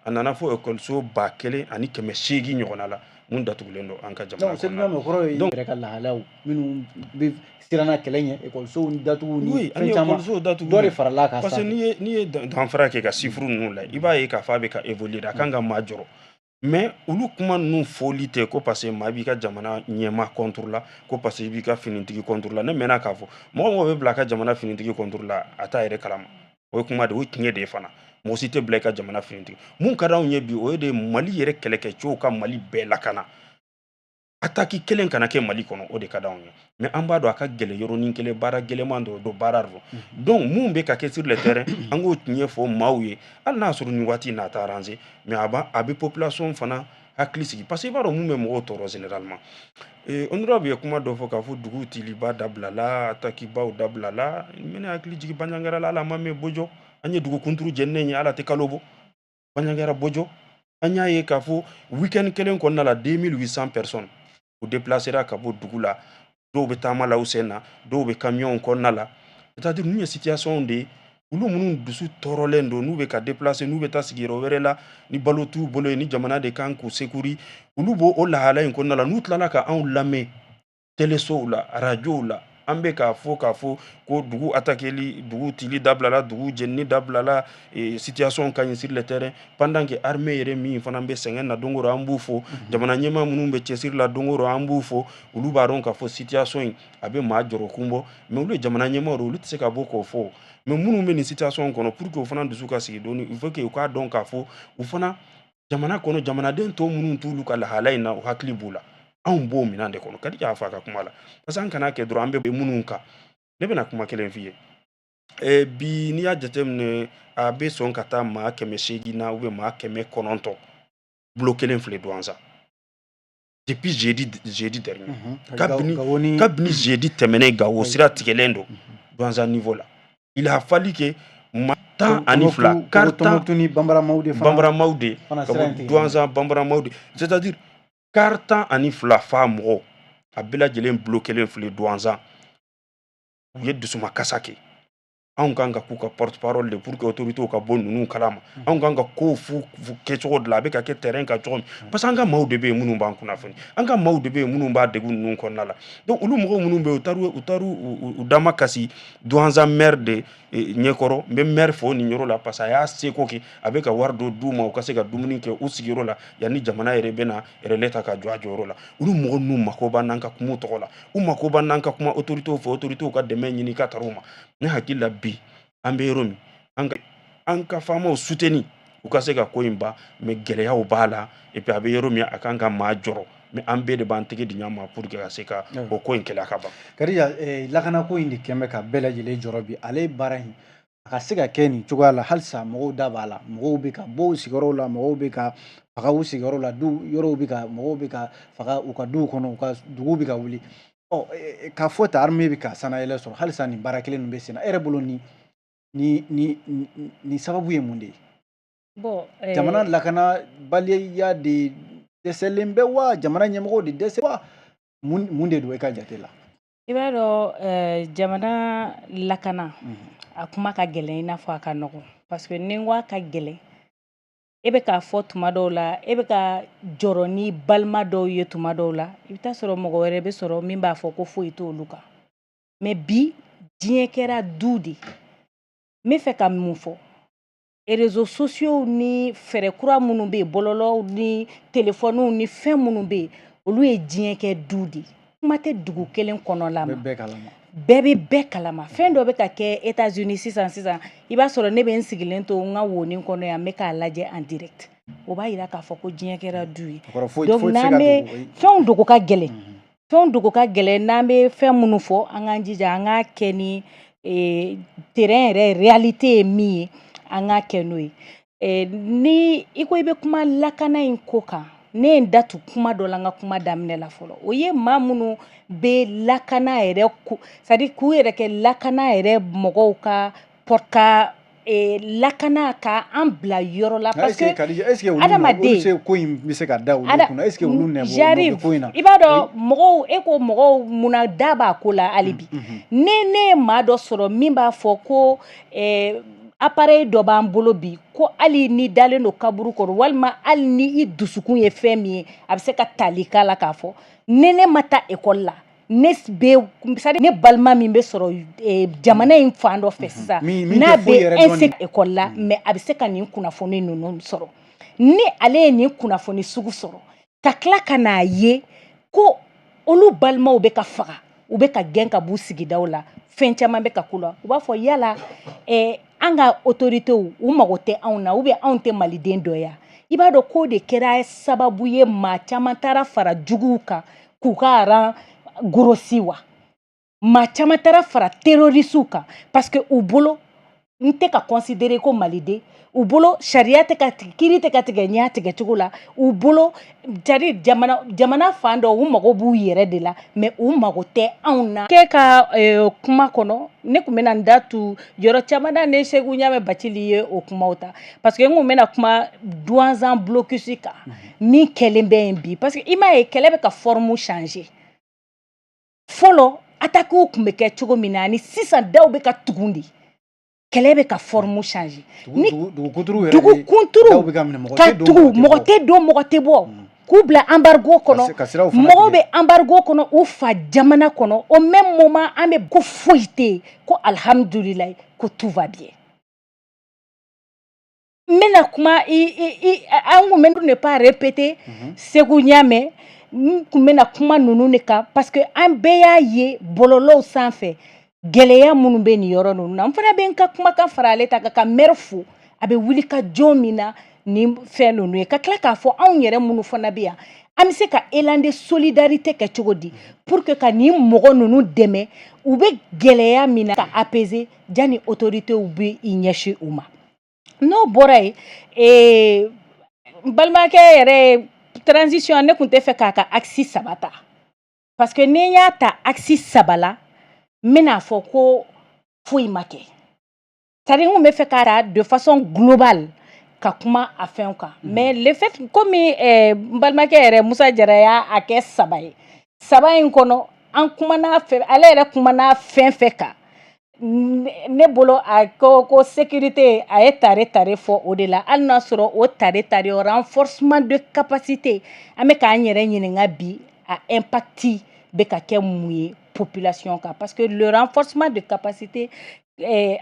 [SPEAKER 2] a nana fɔ ekɔliso 1800 ɲɔgɔnna la mun datugulen don an ka jamana
[SPEAKER 1] kɔnɔ. Donc kɔrɔ ye, yɛrɛ ka lahalaw minnu bɛ siranna kɛlɛ ɲɛ, ekɔlisow datugu ni fɛn caman, dɔ de farala kan.
[SPEAKER 2] Parce que n'i ye danfara kɛ ka chiffre ninnu la, i b'a ye k'a fɔ a bɛ ka évoluer, a kan ka maa jɔrɔ. Mais olu kuma ninnu fɔli tɛ ko parce que maa b'i ka jamana ɲɛma contre la, ko parce que i b'i ka finitigi contre la. Ne mɛnna k'a fɔ mɔgɔ mɔgɔ bɛ bila a ka jamana finitigi contre la, a t'a yɛrɛ kalama. O ye kuma de, o ye tiɲɛ de ye fana. Mɔgɔ si tɛ bila i ka jamana finitigi. Mun ka d'anw ye bi, o ye de Mali yɛrɛ kɛlɛkɛcɛw ka Mali bɛɛ lakana. Attaque kelen kana kɛ Mali kɔnɔ, o de ka d'anw ye. Mais an b'a dɔn a ka gɛlɛn, yɔrɔnin kelen baara gɛlɛman dɔ don, baara don. Donc mun bɛ ka kɛ sur le terrain, an k'o tiɲɛ fɔ maaw ye. Hali n'a sɔrɔ nin waati in na a t'a arranger, mais a bɛ population fana hakili sigi, parce que i b'a dɔn mun bɛ mɔgɔw tɔɔrɔ généralement. Honorable ye kuma dɔ fɔ k'a fɔ dugu tiliba dabilala, attaque baw dabilala. N bɛna hakili jigin Bandiagara la, hali a ma mɛn Bojɔ, an ye dugu kunturu jɛninen ye, ala tɛ kalo bɔ. Bandiagara, Bojɔ, an y'a ye k'a fɔ week-end kelen kɔnɔna la, 2800 personnes u déplacera ka bɔ dugu la. Dɔw bɛ taama la u sen na, dɔw bɛ camion kɔnɔna la. C'est à dire ninnu ye situation de ye, olu minnu dusu tɔɔrɔlen don, n'u bɛ ka déplacer, n'u bɛ taa sigiyɔrɔ wɛrɛ la, ni balo t'u bolo yen, ni jamana de kan k'u secourir, olu b'o o lahala in kɔnɔna la. N'u tilala ka anw lamɛn telesow la, arajow la, an bɛ k'a fɔ ko dugu attaqueli, dugu tili dabilala, dugu jenini dabilala, situation ka ɲi sur le terrain, pendant que armée yɛrɛ min fana bɛ sɛgɛn na don o don, an b'u fo. Jamana ɲɛmaa minnu bɛ cɛsiri la don o don, an b'u fo. Olu b'a dɔn k'a fɔ situation in a bɛ maa jɔrɔ kun bɔ, mais olu ye jamana ɲɛmaaw de, olu tɛ se ka bɔ k'o fɔ. Mais minnu bɛ nin situation kɔnɔ, pour que o fana dusu ka sigi dɔɔni, il faut que u k'a dɔn k'a fɔ u fana jamana kɔnɔ, jamanaden tɔ minnu t'olu ka lahala in na, u hakili b'u la. Anw b'o minɛn de kɔnɔ. Kadi y'a fɔ a ka kuma la, parce que an kana kɛ dɔrɔn an bɛ minnu kan. Ne bɛna kuma kelen f'i ye. Bi, n'i y'a jateminɛ, a bɛ sɔn ka taa maa 800 na ou bien maa 900 bulo kelen filɛ Douentza depuis jeudi dernier. Kabini jeudi tɛmɛnen, Gawo sira tigɛlen don Douentza niveau la. Il a fallu que maa 12 car tan.
[SPEAKER 1] Tombouctou ni Banbaramaw de fana.
[SPEAKER 2] Banbaramaw de ka bɔ Douentza, Banbaramaw de, c'est à dire car 12 fa mɔgɔw, a bɛɛ lajɛlen bulo kelen filɛ Douentza. U ye dusumakasa kɛ. Anw kan ka k'u ka porte parole de pour que autorités ka bɔ ninnu kalama. Anw kan ka kow fu kɛcogo de la, a bɛ ka kɛ terrain kan cogo min, parce que an ka maaw de bɛ yen minnu b'an kunnafoni, an ka maaw de bɛ yen minnu b'a degun ninnu kɔnɔna la. Donc olu mɔgɔw minnu bɛ yen, u taar'u dama kasi Douentza maire de ɲɛkɔrɔ. N bɛ maire fo nin yɔrɔ la, parce que a y'a seko kɛ, a bɛ ka wari dɔ d'u ma u ka se ka dumuni kɛ u sigiyɔrɔ la yanni jamana yɛrɛ bɛ na relais ta ka jɔ a jɔyɔrɔ la. Olu mɔgɔ ninnu mako b'an n'an ka kuma u tɔgɔ la, u mako b'an n'an ka kuma autorités fɛ, autorités ka dɛmɛ ɲini ka taara u ma. Ne hakili la, bi an bɛ yɔrɔ min, an ka faamaw soutenir u ka se ka ko in ban, mais gɛlɛyaw b'a la. Et puis a bɛ yɔrɔ min, a kan ka maa jɔrɔ, mais an bɛɛ de b'an tɛgɛ di ɲɔgɔn ma pour que ka se ka o ko in kɛlɛ ka ban.
[SPEAKER 1] Kadija, lakanako in de kɛn bɛ ka bɛɛ lajɛlen jɔrɔ bi. Ale baara in a ka se ka kɛ nin cogoya la, halisa mɔgɔw da b'a la, mɔgɔw bɛ ka bɔ u sigiyɔrɔw la, mɔgɔw bɛ ka faga u sigiyɔrɔ la, du yɔrɔw bɛ ka mɔgɔw bɛ ka faga u ka duw kɔnɔ, u ka duguw bɛ ka wuli. Ɔ k'a fɔ ta armée bɛ ka sanayɛlɛ sɔrɔ, halisa nin baara kelen ninnu bɛ sen na. E yɛrɛ bolo, ni sababu ye mun de ye?
[SPEAKER 3] Bon,
[SPEAKER 1] jamana lakanabaliya de dɛsɛlen bɛ wa, jamana ɲɛmɔgɔw de dɛsɛ wa, mun de don e ka jate la?
[SPEAKER 3] I b'a dɔn, jamana lakana a kuma ka gɛlɛn i n'a fɔ a ka nɔgɔn, parce que ni n ko a ka gɛlɛn, e bɛ k'a fɔ tuma dɔw la, e bɛ ka jɔrɔ ni balima dɔw ye. Tuma dɔw la, i bɛ taa sɔrɔ mɔgɔ wɛrɛ bɛ sɔrɔ min b'a fɔ ko foyi t'olu kan. Mais bi, diɲɛ kɛra du de. N bɛ fɛ ka mun fɔ? Réseaux sociaux ni fɛɛrɛ kura minnu bɛ yen, bɔlɔlɔw ni telefɔniw ni fɛn minnu bɛ yen, olu ye diɲɛ kɛ du de. Kuma tɛ dugu kelen kɔnɔla ma, bɛɛ bɛ bɛɛ kalama. Fɛn dɔ bɛ ka kɛ États-Unis sisan sisan, i b'a sɔrɔ ne bɛ n sigilen to n ka wonin kɔnɔ yan, n bɛ k'a lajɛ en direct. O b'a yira k'a fɔ ko diɲɛ kɛra du ye. Donc n'an bɛ fɛnw dogo ka gɛlɛn, fɛnw dogo ka gɛlɛn. N'an bɛ fɛn minnu fɔ, an k'an jija an k'a kɛ ni terrain yɛrɛ réalité ye min ye, an k'a kɛ n'o ye. Ni i ko i bɛ kuma lakana in ko kan, ne ye n da tu kuma dɔ la n ka kuma daminɛ la fɔlɔ. O ye maa minnu bɛ lakana yɛrɛ ko, c'est à dire k'u yɛrɛ kɛ lakana yɛrɛ mɔgɔw ka ka lakana ka an bila yɔrɔ la,
[SPEAKER 1] parce que adamaden ko in bɛ se ka da olu kunna? Est ce que olu nɛ
[SPEAKER 3] b'o ko in na? I b'a dɔn, mɔgɔw, e ko mɔgɔw, munna da b'a ko la hali bi? Ne ye maa dɔ sɔrɔ min b'a fɔ ko appareil dɔ b'an bolo bi, ko hali ni dalen don kaburu kɔrɔ, walima hali ni i dusukun ye fɛn min ye, a bɛ se ka tali k'a la k'a fɔ. Ne ma taa ekɔli la, ne bɛ, c'est à dire ne balima min bɛ sɔrɔ jamana in fan dɔ fɛ sisan, n'a bɛ ekɔli la, mais a bɛ se ka nin kunnafoni ninnu sɔrɔ. Ni ale ye nin kunnafoni sugu sɔrɔ, ka tila ka n'a ye ko olu balimaw bɛ ka faga, u bɛ ka gɛn ka b'u sigidaw la, fɛn caman bɛ ka k'u la, u b'a fɔ yala an ka autorités u mago tɛ anw na, ou bien anw tɛ maliden dɔ ya? I b'a dɔn k'o de kɛra sababu ye maa caman taara fara juguw kan k'u k'u ka rang grossi wa? Maa caman taara fara terroristew kan parce que u bolo n tɛ ka considérer ko maliden, u bolo sariya tɛ ka kiiri tɛ ka tigɛ n y'a tigɛ cogo la u bolo. C'est-à-dire jamana fan dɔ, u mago b'u yɛrɛ de la, mais u mago tɛ anw na. K'e ka kuma kɔnɔ, ne tun bɛna n da tu yɔrɔ caman na. Ne Segu Ɲamɛ Bacili ye o kumaw ta, parce que n kun bɛna kuma Douentza blocus kan min kɛlen bɛ yen bi, parce que i m'a ye, kɛlɛ bɛ ka forme changer. Fɔlɔ attaques tun bɛ kɛ cogo min na ani sisan, daw bɛ ka tugun de, kɛlɛ bɛ ka forme changer.
[SPEAKER 1] Ni dugu kunturu yɛrɛ
[SPEAKER 3] dugu kunturu
[SPEAKER 1] daw bɛ ka minɛ, mɔgɔ
[SPEAKER 3] ka
[SPEAKER 1] tɛ don,
[SPEAKER 3] tugu
[SPEAKER 1] mɔgɔ tɛ
[SPEAKER 3] mɔgɔ
[SPEAKER 1] bɔ.
[SPEAKER 3] Tɛ don, mɔgɔ tɛ bɔ, k'u bila embargo kɔnɔ.
[SPEAKER 1] Ka siraw fana
[SPEAKER 3] Mɔgɔw
[SPEAKER 1] tigɛ.
[SPEAKER 3] bɛ embargo kɔnɔ u fa jamana kɔnɔ. Au même moment, an bɛ ko foyi tɛ yen, ko alhamdulilayi, ko tout va bien. N bɛna kuma i an kun bɛ ne pas répéter. Segu Ɲamɛ, n kun bɛna kuma ninnu de kan, parce que an bɛɛ y'a ye bɔlɔlɔw sanfɛ, gɛlɛya minnu bɛ nin yɔrɔ ninnu na. N fana bɛ n ka kumakan fara ale ta kan ka maire fo, a bɛ wuli ka jɔ min na ni fɛn ninnu ye, ka tila k'a fɔ anw yɛrɛ minnu fana bɛ yan, an bɛ se ka élan de solidarité kɛ cogo di pour que ka nin mɔgɔ ninnu dɛmɛ, u bɛ gɛlɛya min na, ka apaiser janni autorités bɛ i ɲɛsin u ma. N'o bɔra yen, n balimakɛ yɛrɛ ye transition, ne tun tɛ fɛ k'a ka axe saba ta, parce que ni n y'a ta axe saba la, n bɛna fɔ ko foyi ma kɛ. C'est à dire, n kun bɛ fɛ k'a ta de façon globale ka kuma a fɛnw kan, mais le fait komi n balimakɛ yɛrɛ Musa Jara y'a a kɛ saba ye, saba in kɔnɔ an kumana fɛ, ale yɛrɛ kumana fɛn fɛn kan, ne bolo a ko sécurité, a ye tare tare fɔ o de la. Hali n'a sɔrɔ o tare tare renforcement de capacité, an bɛ k'an yɛrɛ ɲininka bi, a impact bɛ ka kɛ mun ye population kan? Parce que le renforcement de capacité,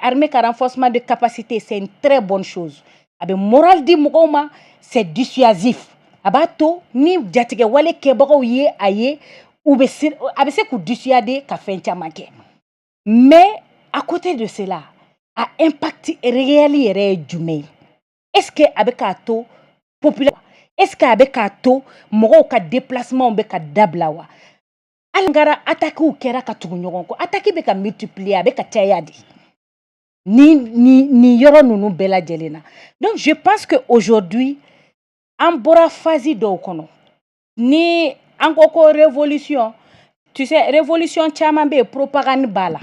[SPEAKER 3] armée ka renforcement de capacité, c'est une très bonne chose. A bɛ moral di mɔgɔw ma, c'est dissuasif, a b'a to ni jatigɛwale kɛbagaw ye a ye, u bɛ se, a bɛ se k'u dissuader ka fɛn caman kɛ. Mais à côté de cela, a impact réel yɛrɛ ye jumɛn ye? Est-ce que a bɛ k'a to population, est-ce que a bɛ k'a to mɔgɔw ka déplacement bɛ ka dabila wa? Hali kɛra attaques kɛra ka tugu ɲɔgɔn kɔ, attaque bɛ ka multiplier, a bɛ ka caya de ni yɔrɔ ninnu bɛɛ lajɛlen na. Donc je pense que aujourd'hui an bɔra phase dɔw kɔnɔ. Ni an ko ko révolution, tu sais, révolution caman bɛ yen, propagande b'a la.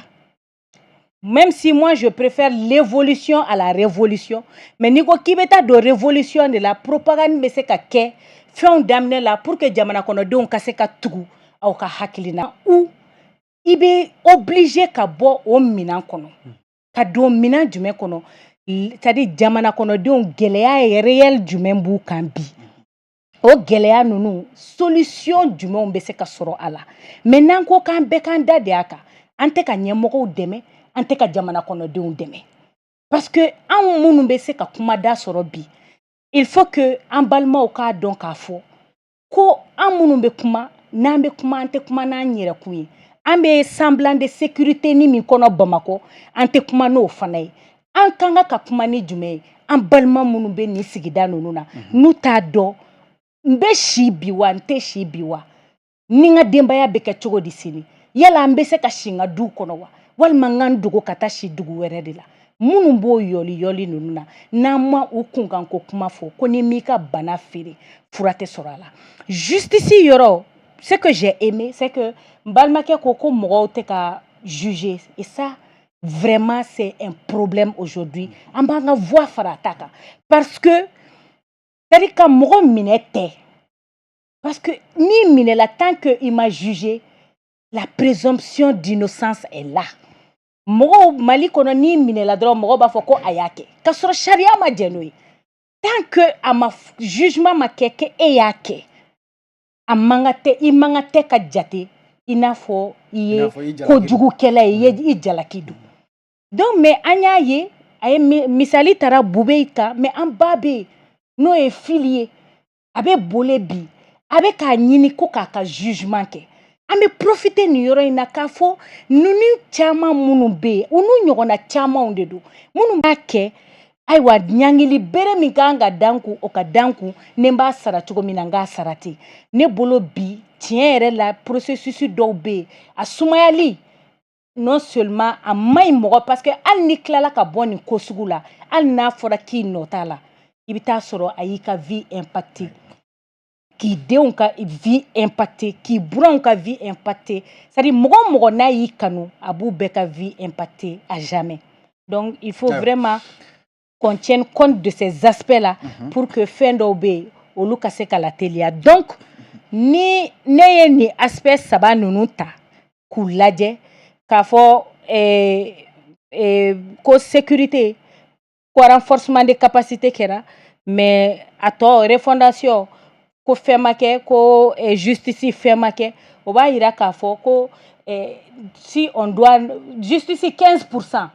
[SPEAKER 3] Même si moi je préfère l'évolution à la révolution, mais n'i ko k'i bɛ taa don révolution de la, propagande bɛ se ka kɛ fɛnw daminɛ la pour que jamana kɔnɔdenw ka se ka tugu aw ka hakilina, ou i bɛ obligé ka bɔ o minɛn kɔnɔ ka don minɛn jumɛn kɔnɔ? C'est à dire, jamana kɔnɔdenw, gɛlɛya réel jumɛn b'u kan bi? O gɛlɛya ninnu, solution jumɛnw bɛ se ka sɔrɔ a la? Mais n'an ko k'an bɛɛ k'an da de a kan, an tɛ ka ɲɛmɔgɔw dɛmɛ, an tɛ ka jamana kɔnɔdenw dɛmɛ, parce que anw minnu bɛ se ka kumada sɔrɔ bi, il faut que an balimaw k'a dɔn k'a fɔ ko an minnu bɛ kuma, n'an bɛ kuma, an tɛ kuma n'an yɛrɛkun ye. An bɛ semblant de sécurité ni min kɔnɔ Bamakɔ, an tɛ kuma n'o fana ye. An kan ka kuma ni jumɛn ye? An balima minnu bɛ nin sigida ninnu na, n'u t'a dɔn n bɛ si bi wa, n tɛ si bi wa, ni n ka denbaya bɛ kɛ cogo di sini, yala an bɛ se ka si n ka du kɔnɔ wa, walima n ka n dogo ka taa si dugu wɛrɛ de la, minnu b'o yɔli yɔli ninnu na, n'an ma u kunkanko kuma fɔ, ko ni m'i ka bana feere, fura tɛ sɔrɔ a la. Justice yɔrɔ, ce que j'ai aimé, c'est que n balimakɛ ko ko mɔgɔw tɛ ka juger, et ça vraiment c'est un problème aujourd'hui. An b'an ka voix fara a ta kan, parce que c'est à dire ka mɔgɔ minɛ tɛ, parce que n'i minɛla, tant que i ma jugé, la présomption d'innocence est là. Mɔgɔw Mali kɔnɔ, n'i minɛla dɔrɔn, mɔgɔw b'a fɔ ko a y'a kɛ, k'a sɔrɔ sariya ma jɛn n'o ye. Tant que a ma jugement ma kɛ ke e y'a kɛ, a man ka tɛ, i man ka tɛ ka jate i n'a fɔ i ye kojugukɛla ye, i ye i jalaki don. Donc mais an y'a ye, a ye misali tara Bube kan, mais an ba bɛ yen, n'o ye fili ye, a bɛ boli bi, a bɛ k'a ɲini ko k'a ka jugement kɛ. An bɛ profiter nin yɔrɔ in na k'a fɔ ninnu caman minnu bɛ yen, u n'u ɲɔgɔnna camanw de don minnu b'a kɛ. Ayiwa, ɲangili bere min kan ka dan kun, o ka dan kun. Ni n b'a sara cogo min na, n k'a sara ten. Ne bolo bi Tiɲɛ yɛrɛ la, processus dɔw bɛ yen, a sumayali, non seulement a man ɲi mɔgɔ, parce que hali ni tilala ka bɔ nin ko sugu la, hali n'a fɔra k'i nɔ t'a la, i bɛ taa sɔrɔ a y'i ka vie impacté, k'i denw ka vie impacté, k'i buranw ka vie impacté. C'est à dire, mɔgɔ o mɔgɔ n'a y'i kanu, a b'u bɛɛ ka vie impacté à jamais. Donc il faut vraiment qu'on tienne compte de ces aspects là pour que fɛn dɔw bɛ yen, olu ka se ka lateliya. Donc ni ne ye nin aspect saba ninnu ta k'u lajɛ, k'a fɔ ko sécurité, ko renforcement de capacité kɛra, mais a tɔ, refondation, ko fɛn ma kɛ, ko justice, fɛn ma kɛ, o b'a yira k'a fɔ ko si on doit justice 15%,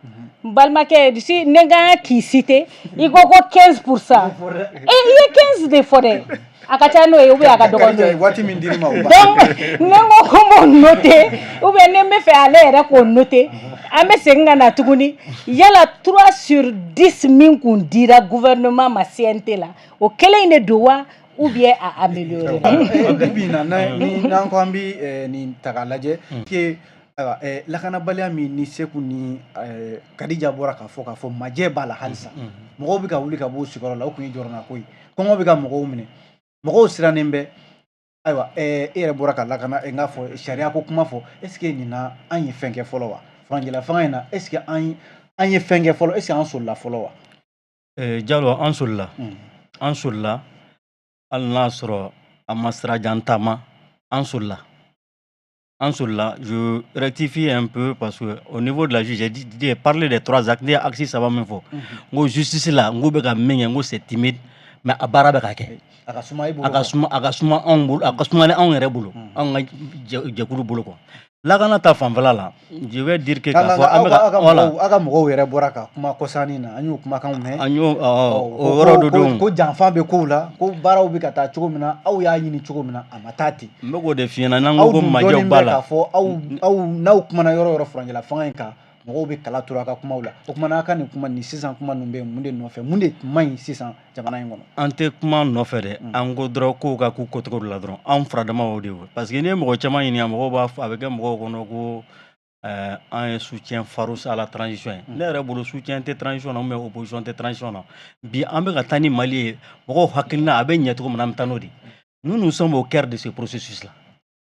[SPEAKER 3] n balimakɛ, si ne ka k'i citer, i ko ko 15%, e i ye 15 de fɔ dɛ, a ka ca n'o ye ou bien a ka dɔgɔ n'o ye?
[SPEAKER 1] Waati min dir'i ma, o ba.
[SPEAKER 3] Donc ne ko n b'o noter, ou bien ne bɛ fɛ ale yɛrɛ k'o noter, an bɛ segin ka na tuguni. Yala 3 sur 10 min kun dira gouvernement ma CNT la, o kelen in de don wa, ou bien a amélioré?
[SPEAKER 1] Bi bi in na, ni n'an ko an bi nin ta k'a lajɛ ke, ayiwa, lakanabaliya min ni Seku ni Kadija bɔra k'a fɔ majɛ b'a la halisa, mɔgɔw bɛ ka wuli ka bɔ u sigiyɔrɔ la, o kun ye jɔrɔnako ye, kɔngɔ bɛ ka mɔgɔw minɛ, mɔgɔw sirannen bɛ. Ayiwa, e yɛrɛ bɔra ka lakana, n k'a fɔ sariya ko kuma fɔ. Est ce que nin na an ye fɛn kɛ fɔlɔ wa? Furancɛla fanga in na, est ce que an ye fɛn kɛ fɔlɔ? Est ce que an solila fɔlɔ wa?
[SPEAKER 4] Jalo, an solila, an solila, hali n'a sɔrɔ an ma sirajan taama, an solila, an solila. Je rectifie un peu, parce que au niveau de la justice, j'ai dit, j'ai parlé des trois axes. Ne ye axe saba min fɔ, n ko justice la, n ko bɛ ka min kɛ, n ko c'est timide, mais a baara bɛ ka kɛ.
[SPEAKER 1] A ka suma i bolo.
[SPEAKER 4] A ka suma, a ka suma anw bolo, a ka suma ni anw yɛrɛ bolo, anw ka jɛkulu bolo quoi. Lakana ta fanfɛla la, je vais dire que k'a fɔ an bɛ ka,
[SPEAKER 1] voilà, aw ka mɔgɔw yɛrɛ bɔra ka kuma kɔsannin na, an y'o kumakanw mɛn.
[SPEAKER 4] An y'o, o yɔrɔ dɔ don.
[SPEAKER 1] Ko janfa bɛ kow la, ko baaraw bɛ ka taa cogo min na, aw y'a ɲini cogo min na, a ma taa ten.
[SPEAKER 4] N bɛ k'o de f'i ɲɛna, n'an ko ko majɛw b'a la.
[SPEAKER 1] K'a fɔ aw n'aw kumana yɔrɔ o yɔrɔ furancɛla fanga in kan, mɔgɔw bɛ kala turu a ka kumaw la. O kumana, a ka nin kuma nin sisan, kuma ninnu bɛ mun de nɔfɛ? Mun de man ɲi sisan jamana in kɔnɔ?
[SPEAKER 4] An tɛ kuma nɔfɛ dɛ, an ko dɔrɔn kow ka k'u kɛcogo la dɔrɔn. Anw furadama o de ye, parce que n'i ye mɔgɔ caman ɲininka, mɔgɔw b'a fɔ, a bɛ kɛ mɔgɔw kɔnɔ ko an ye soutien farouche à la transition ye. Ne yɛrɛ bolo, soutien tɛ transition na ou bien opposition tɛ transition na. Bi an bɛ ka taa ni Mali ye, mɔgɔw hakilina a bɛ ɲɛ cogo min na, an bɛ taa n'o de ye. Nous, nous sommes au cœur de ce processus là,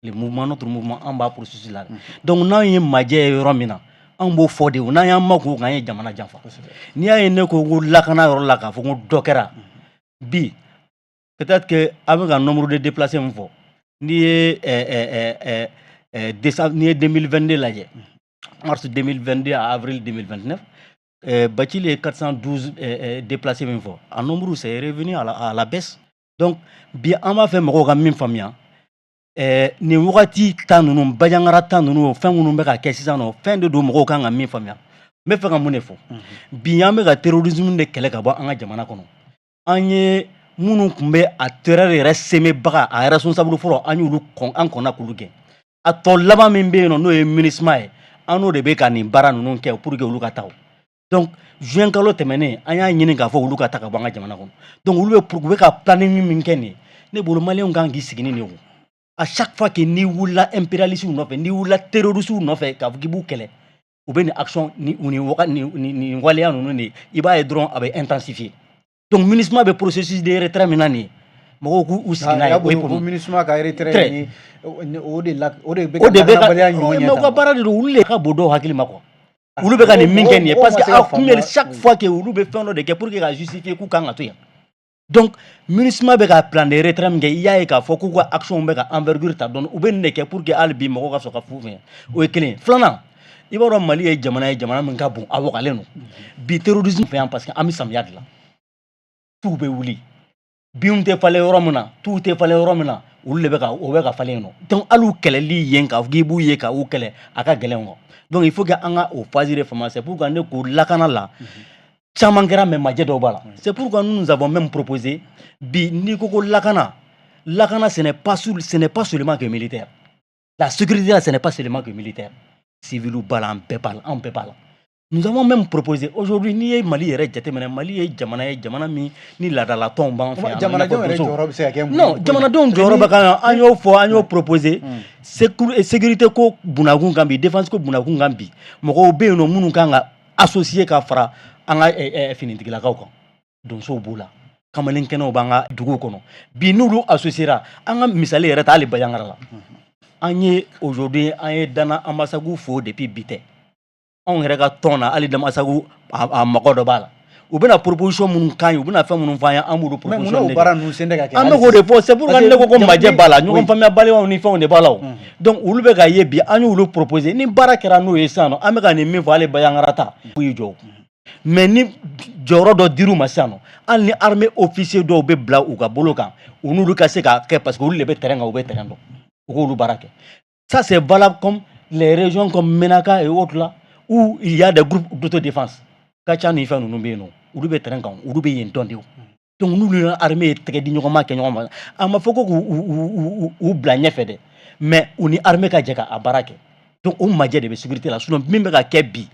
[SPEAKER 4] le mouvement, notre mouvement, an b'a processus là. Donc n'an ye majɛ ye yɔrɔ min na, anw b'o fɔ de. N'an y'an makun o kan, an ye jamana janfa. N'i y'a ye ne ko ko lakana yɔrɔ la, k'a fɔ ko dɔ kɛra bi, peut-être que an bɛ ka nombre de déplacés min fɔ, n'i ye décembre, n'i ye 2022 lajɛ, mars 2022 à avril 2029, Bacili ye 412 déplacés min fɔ, a nombre, c'est revenu à la baisse. Donc bi an b'a fɛ mɔgɔw ka min faamuya, nin wagati ta ninnu, Bandiagara ta ninnu, fɛn minnu bɛ ka kɛ sisan nɔ, fɛn de don mɔgɔw kan ka min faamuya. N bɛ fɛ ka mun de fɔ? Bi an bɛ ka terrorisme de kɛlɛ ka bɔ an ka jamana kɔnɔ. An ye minnu tun bɛ a terreur yɛrɛ semebaga, a responsable fɔlɔ, an y'olu kɔn, an kɔnna k'olu gɛn. A tɔ laban min bɛ yen nɔ, n'o ye MINUSMA ye, an n'o de bɛ ka nin baara ninnu kɛ pour que olu ka taa. Donc juin kalo tɛmɛnen, an y'a ɲini k'a fɔ olu ka taa ka bɔ an ka jamana kɔnɔ. Donc olu bɛ, u bɛ ka planning min kɛ nin ye, ne bolo maliyɛnw kan k'i sigi ni nin ye. O à chaque fois que n'i wulila impérialistes nɔfɛ, n'i wulila terroristes nɔfɛ k'a fɔ k'i b'u kɛlɛ, u bɛ nin action ni waga ni waleya ninnu de, i b'a ye dɔrɔn a bɛ intensifier. Donc MINUSMA bɛ processus de retrait min na nin ye, mɔgɔw k'u sigi n'a ye.
[SPEAKER 1] O ye ko MINUSMA ka retrait ni o de la, o de bɛ
[SPEAKER 4] o de bɛ ka mais u ka baara de don. Olu de ka bon dɔw hakili ma quoi, olu bɛ ka nin min kɛ nin ye, parce que a kun bɛ chaque fois que olu bɛ fɛn dɔ de kɛ pour que ka justifier k'u kan ka to yan. Donc MINUSMA bɛ ka plan de retrait min kɛ, i y'a ye k'a fɔ k'u ka action bɛ ka envergure ta dɔɔni. U bɛ nin de kɛ pour que hali bi mɔgɔw ka sɔrɔ ka fu fɛ. O ye kelen ye. Filanan, i b'a dɔn Mali ye jamana ye, jamana min ka bon, a wagalen don. Bi terrorisme fɛ yan, parce que an bɛ samiya de la, tuw bɛ wuli, binw tɛ falen yɔrɔ min na, tuw tɛ falen yɔrɔ min na, olu de bɛ ka o bɛ ka falen yen nɔ. Donc hali u kɛlɛli yen, k'a fɔ k'i b'u ye ka u kɛlɛ, a ka gɛlɛn quoi. Donc il faut que an ka o phase de faamuya. C'est pourquoi ne ko lakana la, caman kɛra, mais majɛ dɔw b'a la. C'est pourquoi nous, nous avons même proposé, bi n'i ko ko lakana, lakana, ce n'est pas seulement que militaire. La sécurité là, ce n'est pas seulement que militaire, civil b'a la, an bɛɛ b'a la, an bɛɛ b'a la. Nous avons même proposé aujourd'hui, n'i ye Mali yɛrɛ jateminɛ, Mali ye jamana ye, jamana min ni laadalatɔnw b'an fɛ yan.
[SPEAKER 1] Jamanadenw yɛrɛ jɔyɔrɔ bɛ se ka kɛ mun ye?
[SPEAKER 4] Non, jamanadenw jɔyɔrɔ bɛ kan. An y'o fɔ, an y'o proposé. Sécurité ko bunakun kan bi, défense ko bunakun kan bi, mɔgɔw bɛ yen nɔ minnu kan ka associer ka fara an ka finitigilakaw kan. Donsow b'o la, kamalen kɛnɛw b'an ka duguw kɔnɔ bi. N'olu associera, an ka misali yɛrɛ ta hali Bandiagara la, an ye aujourd'hui, an ye Dana Ambasagu fo depuis bi tɛ. Anw yɛrɛ ka tɔn na, hali Damasagu a mɔgɔ dɔ b'a la. U bɛna proposition minnu k'an ye, u bɛna fɛn minnu f'an ye, an b'olu
[SPEAKER 1] Mais mun
[SPEAKER 4] proposition
[SPEAKER 1] na o
[SPEAKER 4] de
[SPEAKER 1] baara ninnu sen tɛ ka kɛ?
[SPEAKER 4] An bɛ k'o de fɔ. C'est pourquoi ne ko ko majɛ b'a la, ɲɔgɔn
[SPEAKER 1] Oui.
[SPEAKER 4] faamuyabaliyaw ni fɛnw de b'a la. O donc olu bɛ ka ye bi, an y'olu proposer. Ni baara kɛra n'o ye sisan nɔ, an bɛ ka nin min fɔ, hali Bandiagara ta k'u y'i jɔ. Mais ni jɔyɔrɔ dɔ dir'u ma sisan nɔ, hali ni armée officier dɔw bɛ bila u ka bolo kan, u n'olu ka se k'a kɛ, parce que olu de bɛ terrain kan, u bɛ terrain dɔn, u k'olu baara kɛ. Ça, c'est valable comme les régions comme Menaka et autres là où il y a des groupes d'autodéfense ka ca. Ni fɛn ninnu bɛ yen nɔ, olu bɛ terrain kan, olu bɛ yen dɔn de. O donc n'olu ni armée ye tɛgɛ di ɲɔgɔn ma, kɛ ɲɔgɔn ma, a ma fɔ ko k'u u bila ɲɛfɛ dɛ, mais u ni armée ka jɛ ka a baara kɛ. Donc o majɛ de bɛ sécurité la. Sinon min bɛ ka kɛ bi,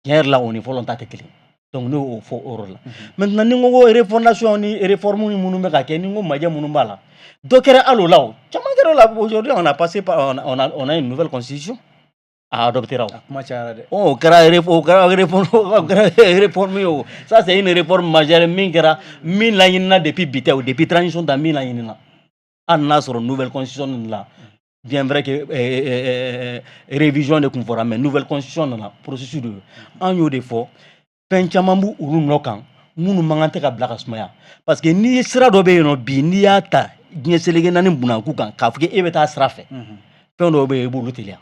[SPEAKER 4] tiɲɛ yɛrɛ la, o ni fɔlɔ ta tɛ kelen. Donc ne y'o fɔ o yɔrɔ la. Maintenant, ni n ko ko refondation ni réforme minnu bɛ ka kɛ, ni n ko majɛ minnu b'a la, dɔ kɛra hali o la, o caman kɛra o la. Aujourd'hui, on a passé par on a une nouvelle constitution a adopté ra o.
[SPEAKER 1] A kuma cayara dɛ.
[SPEAKER 4] O kɛra o kɛra réforme, o kɛra réforme ye. O ça, c'est une réforme majeure min kɛra, min laɲinina depuis bi tɛ o, depuis transition ta min laɲinina. Hali n'a sɔrɔ nouvelle constitution nin la, bien vrai que révision de kun fɔra, mais nouvelle constitution nana, processus de ye. An y'o de fɔ, fɛn caman b'u olu nɔ kan minnu man kan tɛ ka bila ka sumaya, parce que n'i ye sira dɔ bɛ yen nɔ bi, n'i y'a ta diɲɛ seleke naani bunakun kan k'a fɔ k'e bɛ taa sira fɛ, fɛn dɔw bɛ yen, i b'olu teliya,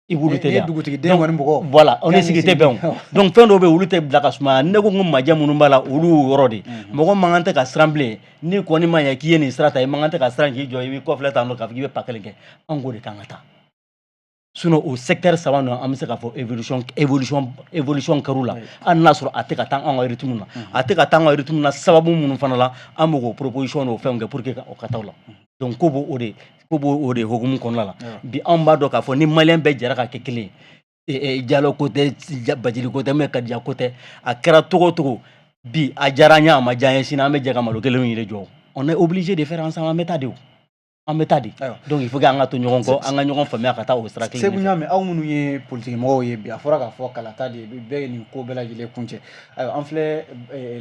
[SPEAKER 4] i b'olu
[SPEAKER 1] N'i ye
[SPEAKER 4] teliya.
[SPEAKER 1] dugutigi den kɔni bugɔ.
[SPEAKER 4] Voilà, o ni
[SPEAKER 1] Yanni
[SPEAKER 4] sigi tɛ
[SPEAKER 1] sigi-
[SPEAKER 4] bɛn o. Donc fɛn dɔw bɛ yen, olu tɛ bila ka sumaya. Ne ko ko majɛ minnu b'a la, olu y'o yɔrɔ de. Mɔgɔ man kan tɛ ka siran bilen. N'i kɔni ma ɲɛ k'i ye nin sira ta, i man kan tɛ ka siran k'i jɔ, i b'i kɔfilɛ tan nɔ k'a fɔ k'i bɛ pa kelen kɛ. An k'o de kan ka taa. Sinon o secteur saba ninnu, an bɛ se k'a fɔ évolution kɛr'u la, hali n'a sɔrɔ a tɛ ka taa anw ka rythme na. A tɛ ka taa an ka rythme na sababu minnu fana la, an bɛ k'o proposition n'o fɛnw kɛ pour que o ka taa o la. Donc ko b'o o de hukumu kɔnɔna la bi. Anw b'a dɔn k'a fɔ ni maliyɛn bɛɛ jɛra ka kɛ kelen ye, Jalo ko tɛ, Bacili ko tɛ, mais Kadija ko tɛ, a kɛra togo o togo bi, a diyara an ye, a ma diya an ye, sini an bɛ jɛ ka malo kelen de jɔ. On est obligé de faire ensemble. An bɛ taa de, o an bɛ taa de. Donc il faut que an ka to ɲɔgɔn kɔ, an ka ɲɔgɔn faamuya ka taa o sira kelen
[SPEAKER 1] Segu
[SPEAKER 4] de fɛ.
[SPEAKER 1] Ɲame, aw minnu ye politiki mɔgɔw ye bi, a fɔra k'a fɔ kalata de bɛɛ ye nin ko bɛɛ lajɛlen kun cɛ. Ayiwa, an filɛ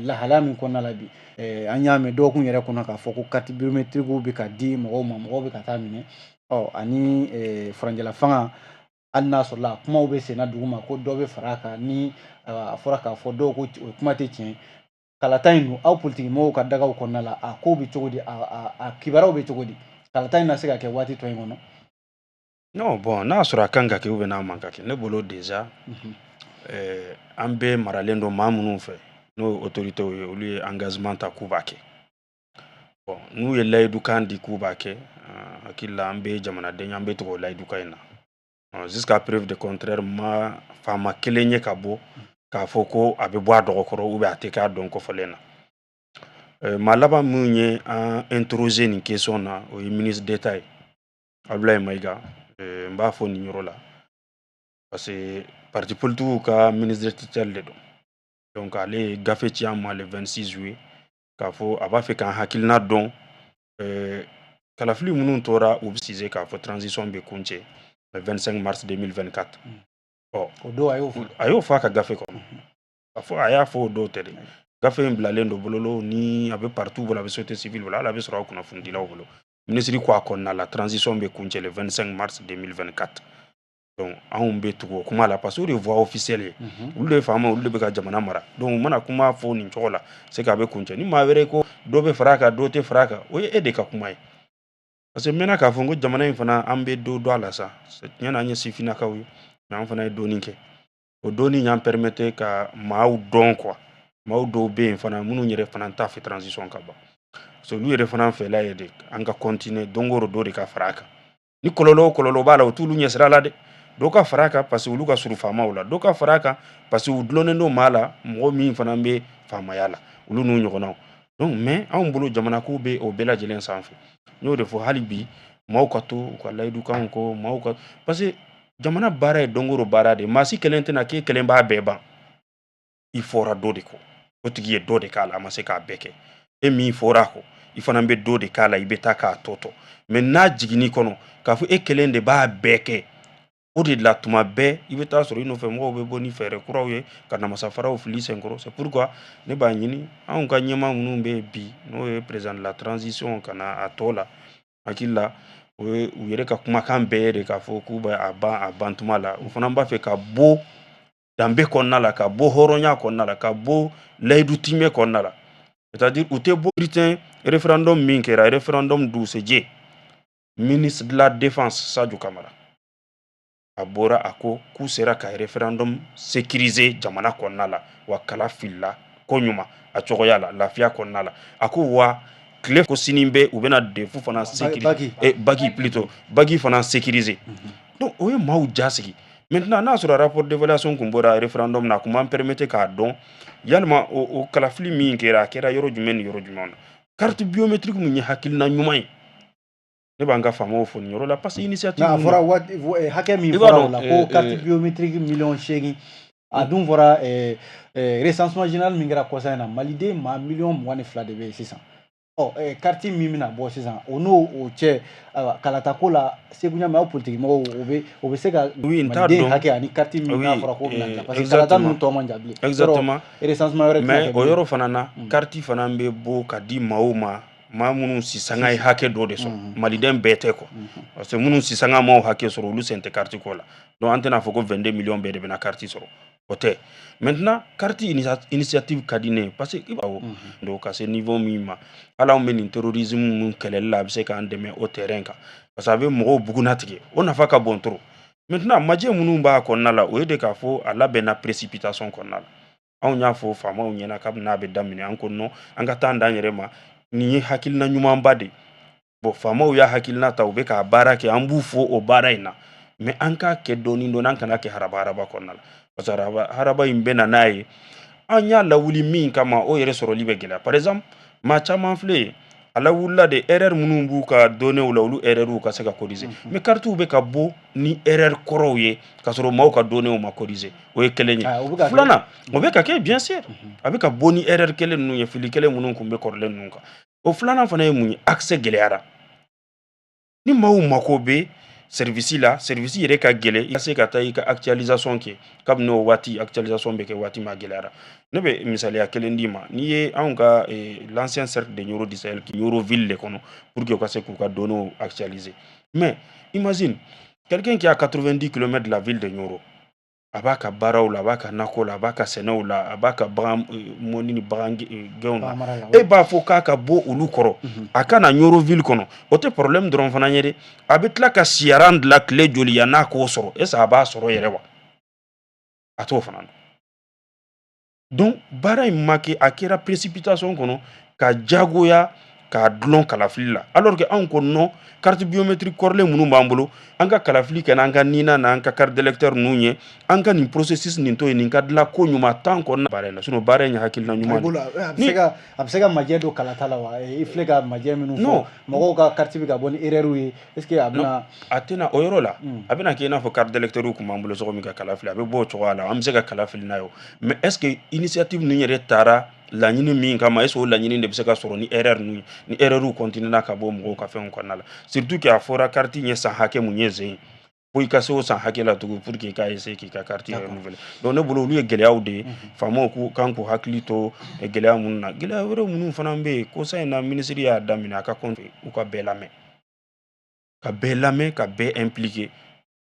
[SPEAKER 1] lahalaya min kɔnɔna la bi, an y'a mɛn dɔgɔkun yɛrɛ kɔnɔ k'a fɔ ko carte biométrique bɛ ka di mɔgɔw ma, mɔgɔw bɛ ka taa minɛ. Ɔ ani furancɛla fanga, hali n'a sɔrɔla a kumaw bɛ senna dugu ma ko dɔ bɛ fara a kan, ni a fɔra k'a fɔ dɔw ko o kuma tɛ tiɲɛ. Kalata in dun, aw politiki mɔgɔw ka dagaw kɔnɔna la, a ko bɛ cogo di? A kibaruyaw bɛ cogo di? Kalata in na se ka kɛ waati tɔ in kɔnɔ?
[SPEAKER 2] Non, bon, n'a sɔrɔ a kan ka kɛ ou bien n'a man ka kɛ, ne bolo déjà, an bɛɛ maralen don maa minnu fɛ, n'o ye autorités ye, olu ye engagement ta k'u b'a kɛ. Bon, n'u ye layidukan di k'u b'a kɛ, hakili la an bɛɛ ye jamanaden ye, an bɛ tugu o layidukan in na. Jusqu'à preuve de contraire, ma faama kelen ye ka bɔ k'a fɔ ko a bɛ bɔ a dɔgɔkɔrɔ ou bien a tɛ k'a dɔn kɔfɔlen na. Maa laban min ye an interroger nin question na, o ye ministre d'État ye, Abdoulaye Maïga. N b'a fɔ nin yɔrɔ la parce que parti politique ka ministre de tutelle de don. Donc ale ye gafe ci an ma le 26 juillet k'a fɔ a b'a fɛ k'an hakilina dɔn kalafili minnu tora u bɛ k'a fɔ transition bɛ kuncɛ le 25 mars 2024. Ɔ
[SPEAKER 1] O don a y'o fɔ?
[SPEAKER 2] A y'o fɔ a ka gafe kɔnɔ. A fɔ, a y'a fɔ o dɔw tɛ dɛ. Gafe in bilalen don bololo ni a bɛ partout bolo, a bɛ société civile bolo, hali a bɛ sɔrɔ aw kunnafonidilaw bolo. Minisiri ko a kɔnɔna la, transition bɛ kuncɛ le 25 mars 2024. Donc anw bɛ tugu o kuma la parce que o de ye voix officielle ye. Olu de ye faama, olu de bɛ ka jamana mara. Donc u mana kuma fɔ nin cogo la, c'est que a bɛ kuncɛ. Ni maa wɛrɛ ko dɔ bɛ fara a kan, dɔ tɛ fara a kan, o ye e de ka kuma ye. Parce que n mɛnna k'a fɔ n ko jamana in fana, an bɛ dɔ dɔn a la sa. Tiɲɛ na, an ye sifinnakaw ye, mais an fana ye dɔɔnin kɛ. O dɔɔnin y'an permettre ka maaw dɔn quoi. Maaw dɔw bɛ yen fana minnu yɛrɛ fana t'a fɛ transition ka ban, parce que olu yɛrɛ fana fɛla ye de an ka continuer don o don, dɔ de ka fara a kan. Ni kɔlɔlɔ o kɔlɔlɔ b'a la, o t'olu ɲɛsira la dɛ. Dɔ ka fara a kan parce que olu ka surun faamaw la, dɔ ka fara a kan parce que u dulonnen don maa la, mɔgɔ min fana bɛ faamaya la, olu n'u ɲɔgɔnnaw. Donc mais anw bolo, jamana ko bɛ o bɛɛ lajɛlen sanfɛ. N y'o de fɔ, hali bi maaw ka to u ka layidukanw kɔ, maaw ka, parce que jamana baara ye don o don baara de ye. Maa si kelen tɛna k'e kelen b'a bɛɛ ban. I fɔra dɔ de kɔ, o tigi ye dɔ de k'a la, a ma se k'a bɛɛ kɛ. E min fɔra a kɔ, i fana bɛ dɔ de k'a la, i bɛ taa k'a tɔ tɔ. Mais n'a jiginn'i kɔnɔ k'a fɔ e kelen de b'a bɛɛ kɛ, o de la tuma bɛɛ i bɛ taa sɔrɔ i nɔfɛ mɔgɔw bɛ bɔ ni fɛɛrɛ kuraw ye ka namasafaraw fili senkɔrɔ. C'est pourquoi ne b'a ɲini anw ka ɲɛmaa minnu bɛ yen bi, n'o ye président de la transition ka na a tɔ la, hakili la o ye u yɛrɛ ka kumakan bɛɛ ye de k'a fɔ k'u bɛ a ban a ban tuma la. U fana b'a fɛ ka bɔ danbe kɔnɔna la, ka bɔ hɔrɔnya kɔnɔna la, ka bɔ layidu timɛ kɔnɔna la. C'est-à-dire u tɛ bɔ bulletin référendum min kɛra, référendum dugusɛjɛ, ministre de la Défense Sadio Camara a bɔra, a ko k'u sera ka référendum sécuriser jamana kɔnɔna la, wa kala filila ko ɲuman a cogoya la, lafiya kɔnɔna la. A ko wa tile ko sini bɛ u bɛna DEF fana sécuriser, bac plutôt, bac fana sécuriser. Donc o ye maaw ja sigi. Maintenant, n'a sɔrɔ rapport d'évaluation kun bɔra référendum na, a kun b'an permettre k'a dɔn yalima o kalafili min kɛra, a kɛra yɔrɔ jumɛn ni yɔrɔ jumɛn na. Carte biométrique mun ye hakilina ɲuman ye, ne b'an ka faamaw fo nin yɔrɔ la, parce que initiative
[SPEAKER 1] A fɔra waati hakɛ min fɔra o la ko carte biométrique 8 miliyɔn, a dun fɔra recensement général min kɛra kɔsa in na, maliden maa 22 miliyɔn de bɛ yen sisan. Ɔ carte min bɛna bɔ sisan, o n'o o cɛ, ayiwa, kalatako la, Segu Ɲame, aw politique mɔgɔw, o bɛ se ka maliden hakɛ ani carte min n'a fɔra k'o bɛna dilan, parce que kalata ninnu tɔ man jan bilen. Recensement wɛrɛ.
[SPEAKER 2] Mais o yɔrɔ fana na, carte fana bɛ bɔ ka di maaw ma, maa minnu sisanga ye hakɛ dɔ de sɔrɔ. Maliden bɛɛ tɛ quoi, parce que minnu sisanga m'aw hakɛ sɔrɔ, olu sen tɛ carte ko la. Donc an tɛna fɔ ko 22 millions bɛɛ de bɛna carte sɔrɔ, o tɛ. Maintenant, carte initiative ka di ne ye, parce que i b'a donc ka se niveau min ma, hali anw bɛ nin terrorisme mun kɛlɛli la, a bɛ se k'an dɛmɛ o terrain kan, parce que a bɛ mɔgɔw bugunnatigɛ, o nafa ka bon trop. Maintenant, majɛ minnu b'a kɔnɔna la, o ye de k'a fɔ a labɛnna précipitation kɔnɔna la. Anw y'a fɔ faamaw ɲɛna kabini n'a bɛ daminɛ, an ko non, an ka taa d'an yɛrɛ ma, nin ye hakilina ɲumanba de. Bon, faamaw y'a hakilina ta, u bɛ k'a baara kɛ, an b'u fo o baara in na. Mais an k'a kɛ dɔɔni dɔɔni, an kana kɛ haraba haraba kɔnɔna la, parce que haraba haraba in bɛ na n'a ye, an y'a lawuli min kama, o yɛrɛ sɔrɔli bɛ gɛlɛya. Par exemple, maa caman filɛ yen, a lawulila de erreur minnu b'u ka données la, olu erreur ka se ka corriger. Mais cartes bɛ ka bɔ ni erreur kɔrɔw ye, k'a sɔrɔ maaw ka données ma corriger. O ye kelen ye. Filanan, o bɛ ka kɛ, bien sûr, a bɛ ka bɔ ni erreur kelen ninnu ye, fili kelen minnu tun bɛ kɔrɔlen ninnu kan. O filanan fana ye mun ye? Accès gɛlɛyara. Ni maaw mako bɛ service la, service yɛrɛ ka gɛlɛn, i ka se ka taa i ka actualisation kɛ. Kabini o waati actualisation bɛ kɛ waati min, a gɛlɛyara. Ne bɛ misaliya kelen d'i ma. N'i ye anw ka l'ancien cercle de Nioro du Sahel, Nioro ville de kɔnɔ, pour que u ka se k'u ka données actualiser, mais imagine quelqu'un qui a 90 km de la ville de Nioro, a b'a ka baaraw la, a b'a ka nakɔ la, a b'a ka sɛnɛw la, a b'a ka bagan mɔni ni bagan gɛnw na, e b'a fɔ k'a ka bɔ olu kɔrɔ, a ka na Nioro ville kɔnɔ. O tɛ problème dɔrɔn fana ye dɛ, a bɛ tila ka siyaran dilan tile joli yan n'a k'o sɔrɔ? Est ce que a b'a sɔrɔ yɛrɛ wa? A t'o fana na. Donc baara in ma kɛ, a kɛra précipitation kɔnɔ, ka jagoya k'a dulon kalafili la, alors que anw ko non, carte biométrique kɔrɔlen minnu b'an bolo, an ka kalafili kɛ n'an ka NINA n'an ka carte d'électeur ninnu ye, an ka nin processus nin to yen, nin ka dilan ko ɲuman tan kɔnɔna baara in na. Sinon baara in ye hakilina ɲuman.
[SPEAKER 1] A bɛ se ka majɛ don kalata la wa? I filɛ ka majɛ minnu fɔ, mɔgɔw ka carte bɛ ka bɔ ni erreur ye, est ce que a bɛna?
[SPEAKER 2] A tɛna o yɔrɔ la. A bɛna kɛ i n'a fɔ carte d'électeur tun b'an bolo cogo min ka kala fili, a bɛ bɔ o cogoya la, an bɛ se ka kala fili n'a ye. Mais est ce que initiative ninnu yɛrɛ taara laɲini min kama, est ce que o laɲini de bɛ se ka sɔrɔ ni erreur ninnu ye, ni erreur continue ka bɔ mɔgɔw ka fɛnw kɔnɔna la? Surtout que a fɔra carte ye san hakɛ mun ye zen fo i ka se o san hakɛ la tugun pour que i ka essayer k'i ka carte renouveler. Donc ne bolo, olu ye gɛlɛyaw de ye, faamaw k'u kan k'u hakili to gɛlɛya minnu na. Gɛlɛya wɛrɛ minnu fana bɛ yen, kosa in na minisiri y'a daminɛ, a ka compte u ka bɛɛ lamɛn, ka bɛɛ lamɛn, ka bɛɛ impliquer.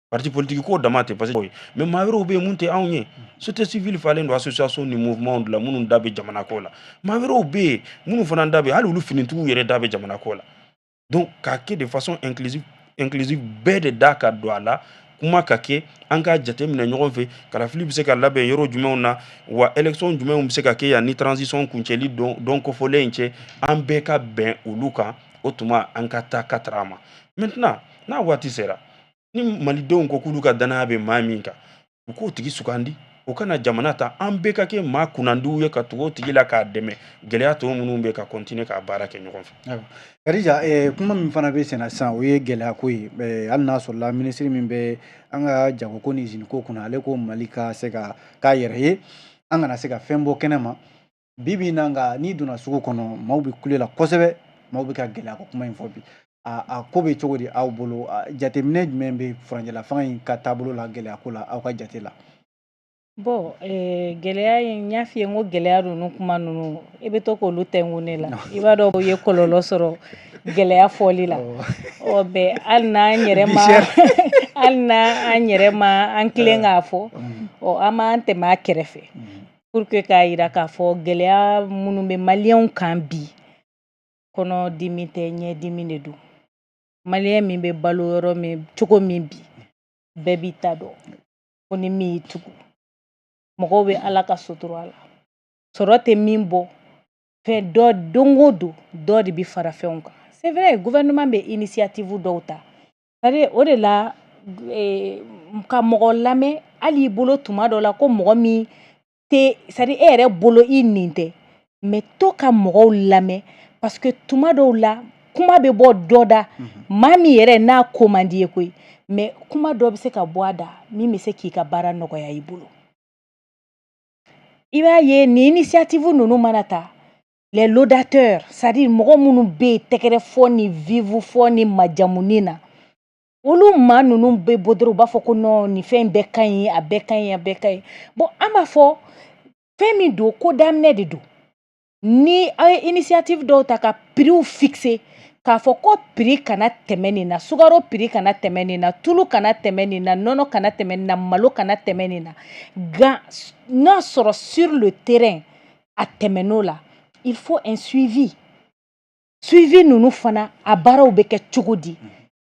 [SPEAKER 2] Parti politique ko dama tɛ, parce que mais maa wɛrɛw bɛ yen mun tɛ anw ye. Société civile falen don association ni mouvement de la minnu da bɛ jamana ko la. Maa wɛrɛw bɛ yen minnu fana da bɛ, hali olu finitigiw yɛrɛ da bɛ jamana ko la. Donc k'a kɛ de façon inclusive, inclusive, bɛɛ de da ka don a la, kuma ka kɛ, an k'a jateminɛ ɲɔgɔn fɛ, kalafili bɛ se ka labɛn yɔrɔ jumɛnw na wa, élection jumɛnw bɛ se ka kɛ yan ni transition kuncɛli don kofɔlen in cɛ, an bɛɛ ka bɛn olu kan. O tuma an ka taa ka a ma. Maintenant, n'a waati sera, ni malidenw ko k'olu ka danaya bɛ maa min kan, u k'o tigi sugandi, o kana jamana ta. An bɛɛ ka kɛ maa kunnandiw ye ka tugu o tigi la k'a dɛmɛ, gɛlɛya tɔ minnu bɛ ka continuer k'a baara kɛ ɲɔgɔn fɛ.
[SPEAKER 1] Kadija, kuma min fana bɛ senna sisan, o ye gɛlɛya ko ye. Hali n'a sɔrɔla minisiri min bɛ an ka jagoko ni usine ko kunna, ale ko Mali ka se ka k'a yɛrɛ ye. An kana se ka fɛn bɔ kɛnɛ ma bi bi in na. Nka n'i donna sugu kɔnɔ, maaw bɛ kule la kosɛbɛ, maaw bɛ ka gɛlɛya ko kuma in fɔ bi. A ko bɛ cogo di aw bolo? Jateminɛ jumɛn bɛ furancɛla fanga in ka taabolo la gɛlɛya ko la, aw ka jate la?
[SPEAKER 3] Bon, gɛlɛya in, n y'a f'i ye, n ko gɛlɛya ninnu, kuma ninnu, i bɛ to k'olu tɛnku ne la. I b'a dɔn, o ye kɔlɔlɔ sɔrɔ gɛlɛya fɔli la. Ɔ bɛn, hali n'an yɛrɛ ma an tilen k'a fɔ, ɔ an b'an tɛmɛ a kɛrɛfɛ pour que k'a yira k'a fɔ gɛlɛya minnu bɛ maliyɛnw kan bi, kɔnɔ dimi tɛ, ɲɛdimi de don. Maliyɛn min bɛ balo yɔrɔ min, cogo min bi, bɛɛ b'i ta dɔn ko ni min y'i tugu. Mɔgɔw bɛ Ala ka sutura la, sɔrɔ tɛ min bɔ fɛn dɔ. Don o don, dɔ de bɛ fara fɛnw kan. C'est vrai, gouvernement bɛ initiative dɔw ta. C'est à dire, o de la ka mɔgɔ lamɛn, hali i bolo tuma dɔ la ko mɔgɔ min tɛ, c'est à dire e yɛrɛ bolo i nin tɛ, mais to ka mɔgɔw lamɛn, parce que tuma dɔw la kuma bɛ bɔ dɔ da, maa min yɛrɛ n'a ko man di ye koyi, mais kuma dɔ bɛ se ka bɔ a da min bɛ se k'i ka baara nɔgɔya i bolo. I b'a ye, nin initiative ninnu mana ta, les laudateurs, c'est à dire mɔgɔ minnu bɛ yen tɛgɛrɛ fɔ ni vive fɔ ni majamuni na, olu maa ninnu bɛ bɔ dɔrɔn, u b'a fɔ ko non, nin fɛn bɛɛ ka ɲi, a bɛɛ ka ɲi, a bɛɛ ka ɲi. Bon, an b'a fɔ fɛn min don, ko daminɛ de don. Ni aw ye initiative dɔw ta ka prix fixer, k'a fɔ ko prix kana tɛmɛ nin na, sukaro prix kana tɛmɛ nin na, tulu kana tɛmɛ nin na, nɔnɔ kana tɛmɛ nin na, malo kana tɛmɛ nin na, nka n'a sɔrɔ sur le terrain a tɛmɛn'o la, il faut un suivi. Suivi ninnu fana, a baaraw bɛ kɛ cogo di?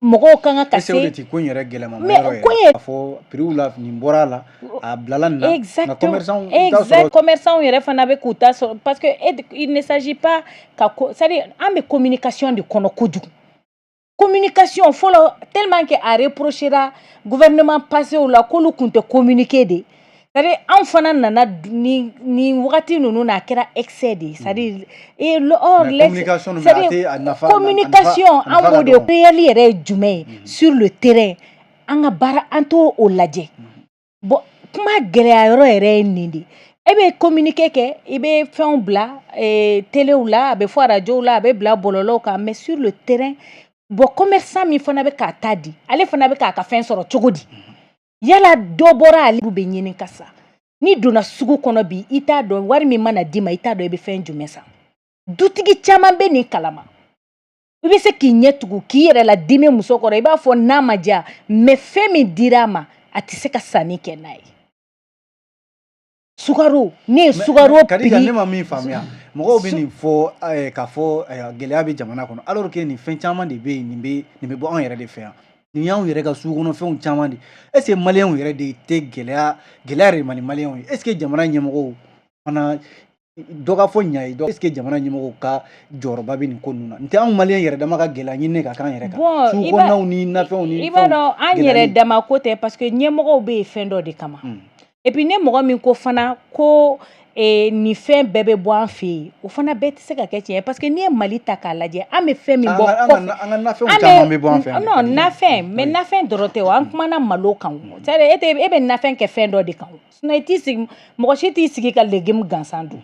[SPEAKER 3] Mɔgɔw kan ka
[SPEAKER 1] se o de ti ko in yɛrɛ gɛlɛma yɔrɔ yɛrɛ, a fɔ prix la, nin bɔra a la, a bilala nin na.
[SPEAKER 3] Exactement, commerçant, exact, commerçant yɛrɛ fana bɛ k'u ta sɔrɔ, parce que il ne s'agit pas ka ko, c'est à dire an bɛ communication de kɔnɔ kojugu. Communication fɔlɔ, tellement que a reprochera gouvernement passé la k'olu tun tɛ communiquer de. C'est à dire anw fana nana ni wagati ninnu na, a kɛra excès de ye. C'est à dire, et or
[SPEAKER 1] communication,
[SPEAKER 3] c'est à dire communication, an b'o de réel yɛrɛ ye jumɛn ye sur le terrain, an ka baara, an t'o o lajɛ. Bon, kuma gɛlɛya yɔrɔ yɛrɛ ye nin de: e bɛ communiquer kɛ, i bɛ fɛnw bila telew la, a bɛ fɔ arajow la, a bɛ bila bɔlɔlɔw kan, mais sur le terrain, bon, commerçant min fana bɛ k'a ta di, ale fana bɛ k'a ka fɛn sɔrɔ cogo di? Yala dɔ bɔra ale bɛ ɲini ka sa? N'i donna sugu kɔnɔ bi, i t'a dɔn wari min mana d'i ma, i t'a dɔn i bɛ fɛn jumɛn san. Dutigi caman bɛ nin kalama. I bɛ se k'i ɲɛ tugu k'i yɛrɛ la dimi muso kɔrɔ, i b'a fɔ n'a ma diya, mais fɛn min dira a ma, a tɛ se ka sanni kɛ n'a ye. Sukaro, ne ye sukaro.
[SPEAKER 1] Kadija, ne ma min faamuya, mɔgɔw bɛ nin fɔ k'a fɔ gɛlɛya bɛ jamana kɔnɔ, alors que nin fɛn caman de bɛ yen, nin bɛ bɔ anw yɛrɛ de fɛ yan. Nin y'anw yɛrɛ ka sugu kɔnɔfɛnw caman de. Est ce que maliyɛnw yɛrɛ de tɛ gɛlɛya? Gɛlɛya yɛrɛ man di maliyɛnw ye. Est ce que jamana ɲɛmɔgɔw fana, dɔ ka fɔ ɲa ye, est ce que jamana ɲɛmɔgɔw ka jɔyɔrɔba bɛ nin ko ninnu na? N tɛ anw maliyɛn yɛrɛ dama ka gɛlɛya ɲini ka k'an yɛrɛ kan, sugu kɔnɔnaw ni nafɛnw ni
[SPEAKER 3] I b'a dɔn, an yɛrɛ dama ko tɛ, parce que ɲɛmɔgɔw bɛ yen fɛn dɔ de kama. Et puis ne mɔgɔ min ko fana ko nin fɛn bɛɛ bɛ bɔ an fɛ yen, o fana bɛɛ tɛ se ka kɛ tiɲɛ ye, parce que n'i ye Mali ta k'a lajɛ, an bɛ fɛn min bɔ
[SPEAKER 1] kɔfɛ, an ka nafɛnw caman bɛ bɔ an fɛ yan.
[SPEAKER 3] Non, nafɛn, mais nafɛn dɔrɔn tɛ o. An kumana malo kan, c'est à dire e bɛ nafɛn kɛ fɛn dɔ de kan, sinon i t'i sigi, mɔgɔ si t'i sigi ka légume gansan dun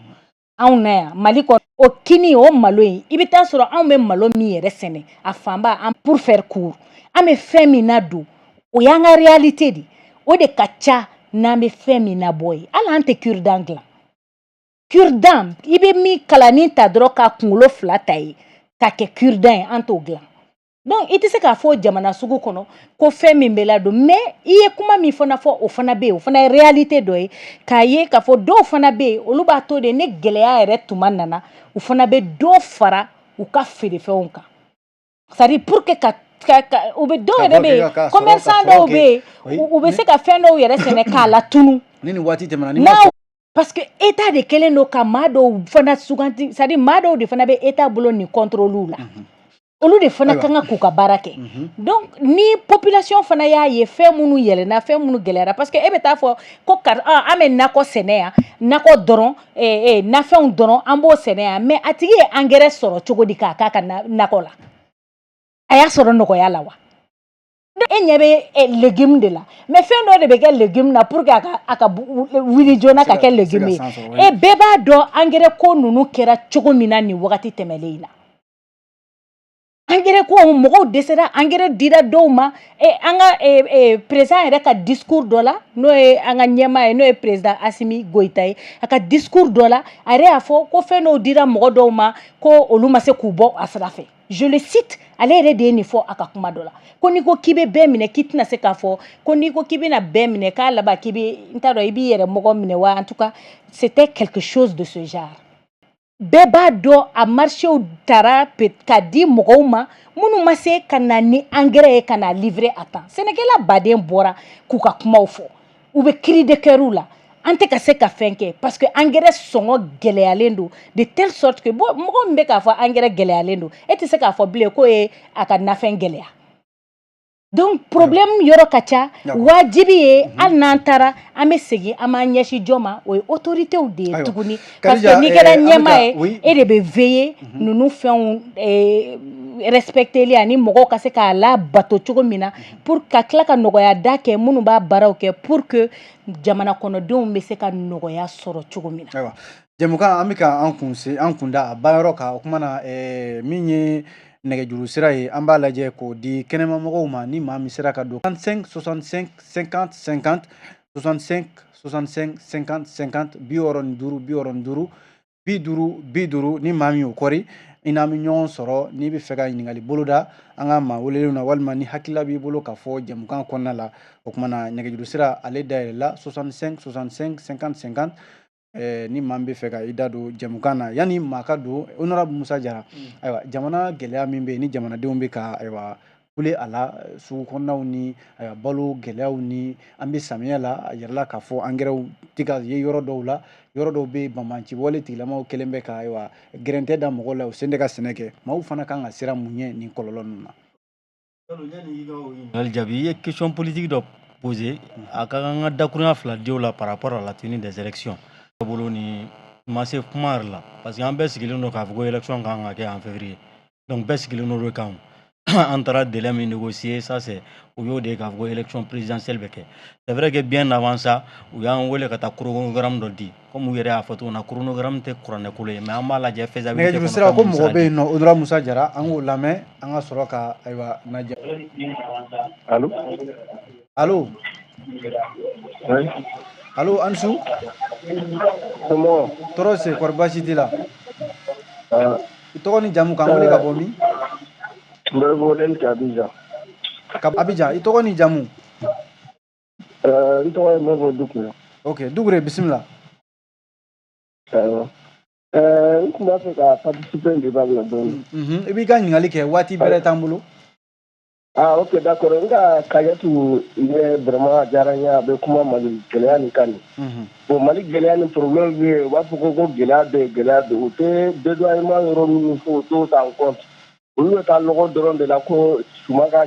[SPEAKER 3] anw na yan Mali kɔnɔ. O kini, o malo in, i bɛ taa sɔrɔ anw bɛ malo min yɛrɛ sɛnɛ, a fanba, an pour faire court, an bɛ fɛn min na don, o y'an ka réalité de, o de ka ca n'an bɛ fɛn min nabɔ ye. Hali an tɛ cure-dent dilan. Cure-dent, i bɛ min kalanin ta dɔrɔn ka kunkolo fila ta ye ka kɛ cure-dent ye, an t'o dilan. Donc i tɛ se k'a fɔ jamana sugu kɔnɔ ko fɛn min bɛ ladon. Mais i ye kuma min fana fɔ, o fana bɛ yen, o fana ye réalité dɔ ye, k'a ye k'a fɔ dɔw fana bɛ yen, olu b'a to de, ni gɛlɛya yɛrɛ tuma nana, u fana bɛ dɔ fara u ka feerefɛnw kan, c'est à dire pour que ka u bɛ dɔw yɛrɛ bɛ yen, commerçant dɔw bɛ yen, u bɛ se ka fɛn dɔw yɛrɛ sɛnɛ k'a latunu.
[SPEAKER 1] Ni nin waati tɛmɛna ni
[SPEAKER 3] n'a, parce que état de kɛlen don ka maa dɔw fana suganti, c'est à dire maa dɔw de fana bɛ état bolo nin contrôle la, olu de fana kan ka k'u ka baara kɛ. Donc ni population fana y'a ye fɛn minnu yɛlɛnna, fɛn minnu gɛlɛyara, parce que e bɛ taa fɔ ko an bɛ nakɔ sɛnɛ yan, nakɔ dɔrɔn, nafɛnw dɔrɔn, an b'o sɛnɛ yan, mais a tigi ye engrais sɔrɔ cogo di k'a k'a ka nakɔ la? A y'a sɔrɔ nɔgɔya la wa? E ɲɛ bɛ légume de la, mais fɛn dɔ de bɛ kɛ légume na pour que a ka wuli joona ka kɛ légume ye. E bɛɛ b'a dɔn engrais ko ninnu kɛra cogo min na nin wagati tɛmɛlen in na. Engrais ko, mɔgɔw dɛsɛra, engrais dira dɔw ma. An ka président yɛrɛ ka discours dɔ la, n'o ye an ka ɲɛmaa ye, n'o ye président Assimi Goïta ye, a ka discours dɔ la, a yɛrɛ y'a fɔ ko fɛn dɔw dira mɔgɔ dɔw ma, ko olu ma se k'u bɔ a sira fɛ. Je le cite, ale yɛrɛ de ye nin fɔ a ka kuma dɔ la, ko n'i ko k'i bɛ bɛɛ minɛ, k'i tɛna se k'a fɔ ko n'i ko k'i bɛna bɛɛ minɛ, k'a laban k'i bɛ, n t'a dɔn, i b'i yɛrɛ mɔgɔ minɛ wa. En tout cas, c'était quelque chose de ce genre. Bɛɛ b'a dɔn a marchéw taara ka di mɔgɔw ma minnu ma se ka na ni engrais ye ka na livrer à temps. Sɛnɛkɛla baden bɔra k'u ka kumaw fɔ, u bɛ cri de cœur la, an tɛ ka se ka fɛn kɛ parce que engrais sɔngɔ gɛlɛyalen don de telle sorte que bon, mɔgɔ min bɛ k'a fɔ engrais gɛlɛyalen don, e tɛ se k'a fɔ bilen k'o ye a ka nafɛn gɛlɛya. Donc problème yɔrɔ ka ca. Wajibi ye, hali n'an taara, an bɛ segin, an b'an ɲɛsin jɔ ma, o ye autorités de ye tuguni, parce que n'i kɛra ɲɛmaa ye, e de bɛ veiller ninnu fɛnw respecteli ani mɔgɔw ka se k'a labato cogo min na, pour ka tila ka nɔgɔya da kɛ minnu b'a baaraw kɛ, pour que jamana kɔnɔdenw bɛ se ka nɔgɔya sɔrɔ cogo min na.
[SPEAKER 1] Ayiwa, jɛmukan, an bɛ ka an kun se an kun da a banyɔrɔ kan. O kuma na, min ye nɛgɛjuru sira ye, an b'a lajɛ k'o di kɛnɛmamɔgɔw ma. Ni maa min sera ka don, 35 65 50 50, 65 65 50 50, 65 65 50 50, ni maa min y'o kɔri, i n'an bɛ ɲɔgɔn sɔrɔ. N'i bɛ fɛ ka ɲininkali boloda an ka maa welelenw na, walima ni hakilila b'i bolo ka fɔ jɛmukan kɔnɔna la, o kuma na, nɛgɛjuru sira ale dayɛlɛla, 65 65 50 50. Ni maa min bɛ fɛ ka i da don jɛmukan na, yanni maa ka don, honorable Musa Jara, ayiwa, jamana gɛlɛya min bɛ yen, ni jamanadenw bɛ ka, ayiwa, kule a la sugu kɔnɔnaw ni, ayiwa, balo gɛlɛyaw, ni an bɛ samiya la, a yɛrɛla k'a fɔ angɛrɛw tɛ ka ye yɔrɔ dɔw la, yɔrɔ dɔw bɛ yen, banbanci wale tigilamaw kɛlen bɛ ka, ayiwa, gɛrɛntɛ da mɔgɔw la, u sen tɛ ka sɛnɛ kɛ. Maaw fana kan ka siran mun ɲɛ nin kɔlɔlɔ ninnu na?
[SPEAKER 4] Ɲininkali jaabi, i ye question politique dɔ posé, a ka kan ka dakurunya fila di o la par rapport à la tenue des élections. Bolo ni ma se kuma yɛrɛ la, parce que an bɛɛ sigilen don k'a fɔ ko élection kan ka kɛ en février, donc bɛɛ sigilen don o kan. An taara délai min négocier, ça c'est o y'o de ye k'a fɔ ko élection présidentielle bɛ kɛ. C'est vrai que bien avant ça, u y'an wele ka taa chronogramme dɔ di. Comme u yɛrɛ y'a fɔ cogo min na, chronogramme tɛ kuranɛkolo ye, mais an b'a lajɛ faisabilité.
[SPEAKER 1] Nɛgɛjuru sira ko mɔgɔ bɛ yen nɔ, honorable Musa Jara, an k'o lamɛn, an ka sɔrɔ ka, ayiwa, na.
[SPEAKER 5] Allo.
[SPEAKER 1] Allo.
[SPEAKER 5] Oui.
[SPEAKER 1] Allo, an su.
[SPEAKER 5] Comment?
[SPEAKER 1] Tɔɔrɔ se, kɔri baasi t'i la? I tɔgɔ ni jamu, k'an wele ka bɔ min?
[SPEAKER 5] N bɛ weleli kɛ Abidjan.
[SPEAKER 1] Ka Abidjan. I tɔgɔ ni jamu?
[SPEAKER 5] N tɔgɔ ye Modibo Dukure.
[SPEAKER 1] Ok, Dukure, bisimila.
[SPEAKER 5] Awɔ. N tun b'a fɛ ka participer débat la dɔɔni.
[SPEAKER 1] I b'i ka ɲininkali kɛ, waati bɛrɛ t'an bolo.
[SPEAKER 5] Ah ok, d'accord. N ka Kajatu ye, vraiment a diyara n ye, a bɛ kuma Mali gɛlɛya nin kan nin. Bon, Mali gɛlɛya ni problème bɛ yen, u b'a fɔ ko gɛlɛya bɛ yen, gɛlɛya bɛ yen. U tɛ dédouanement yɔrɔ minnu fɔ, u t'o ta en compte. Olu bɛ taa lɔgɔ dɔrɔn de la ko suma ka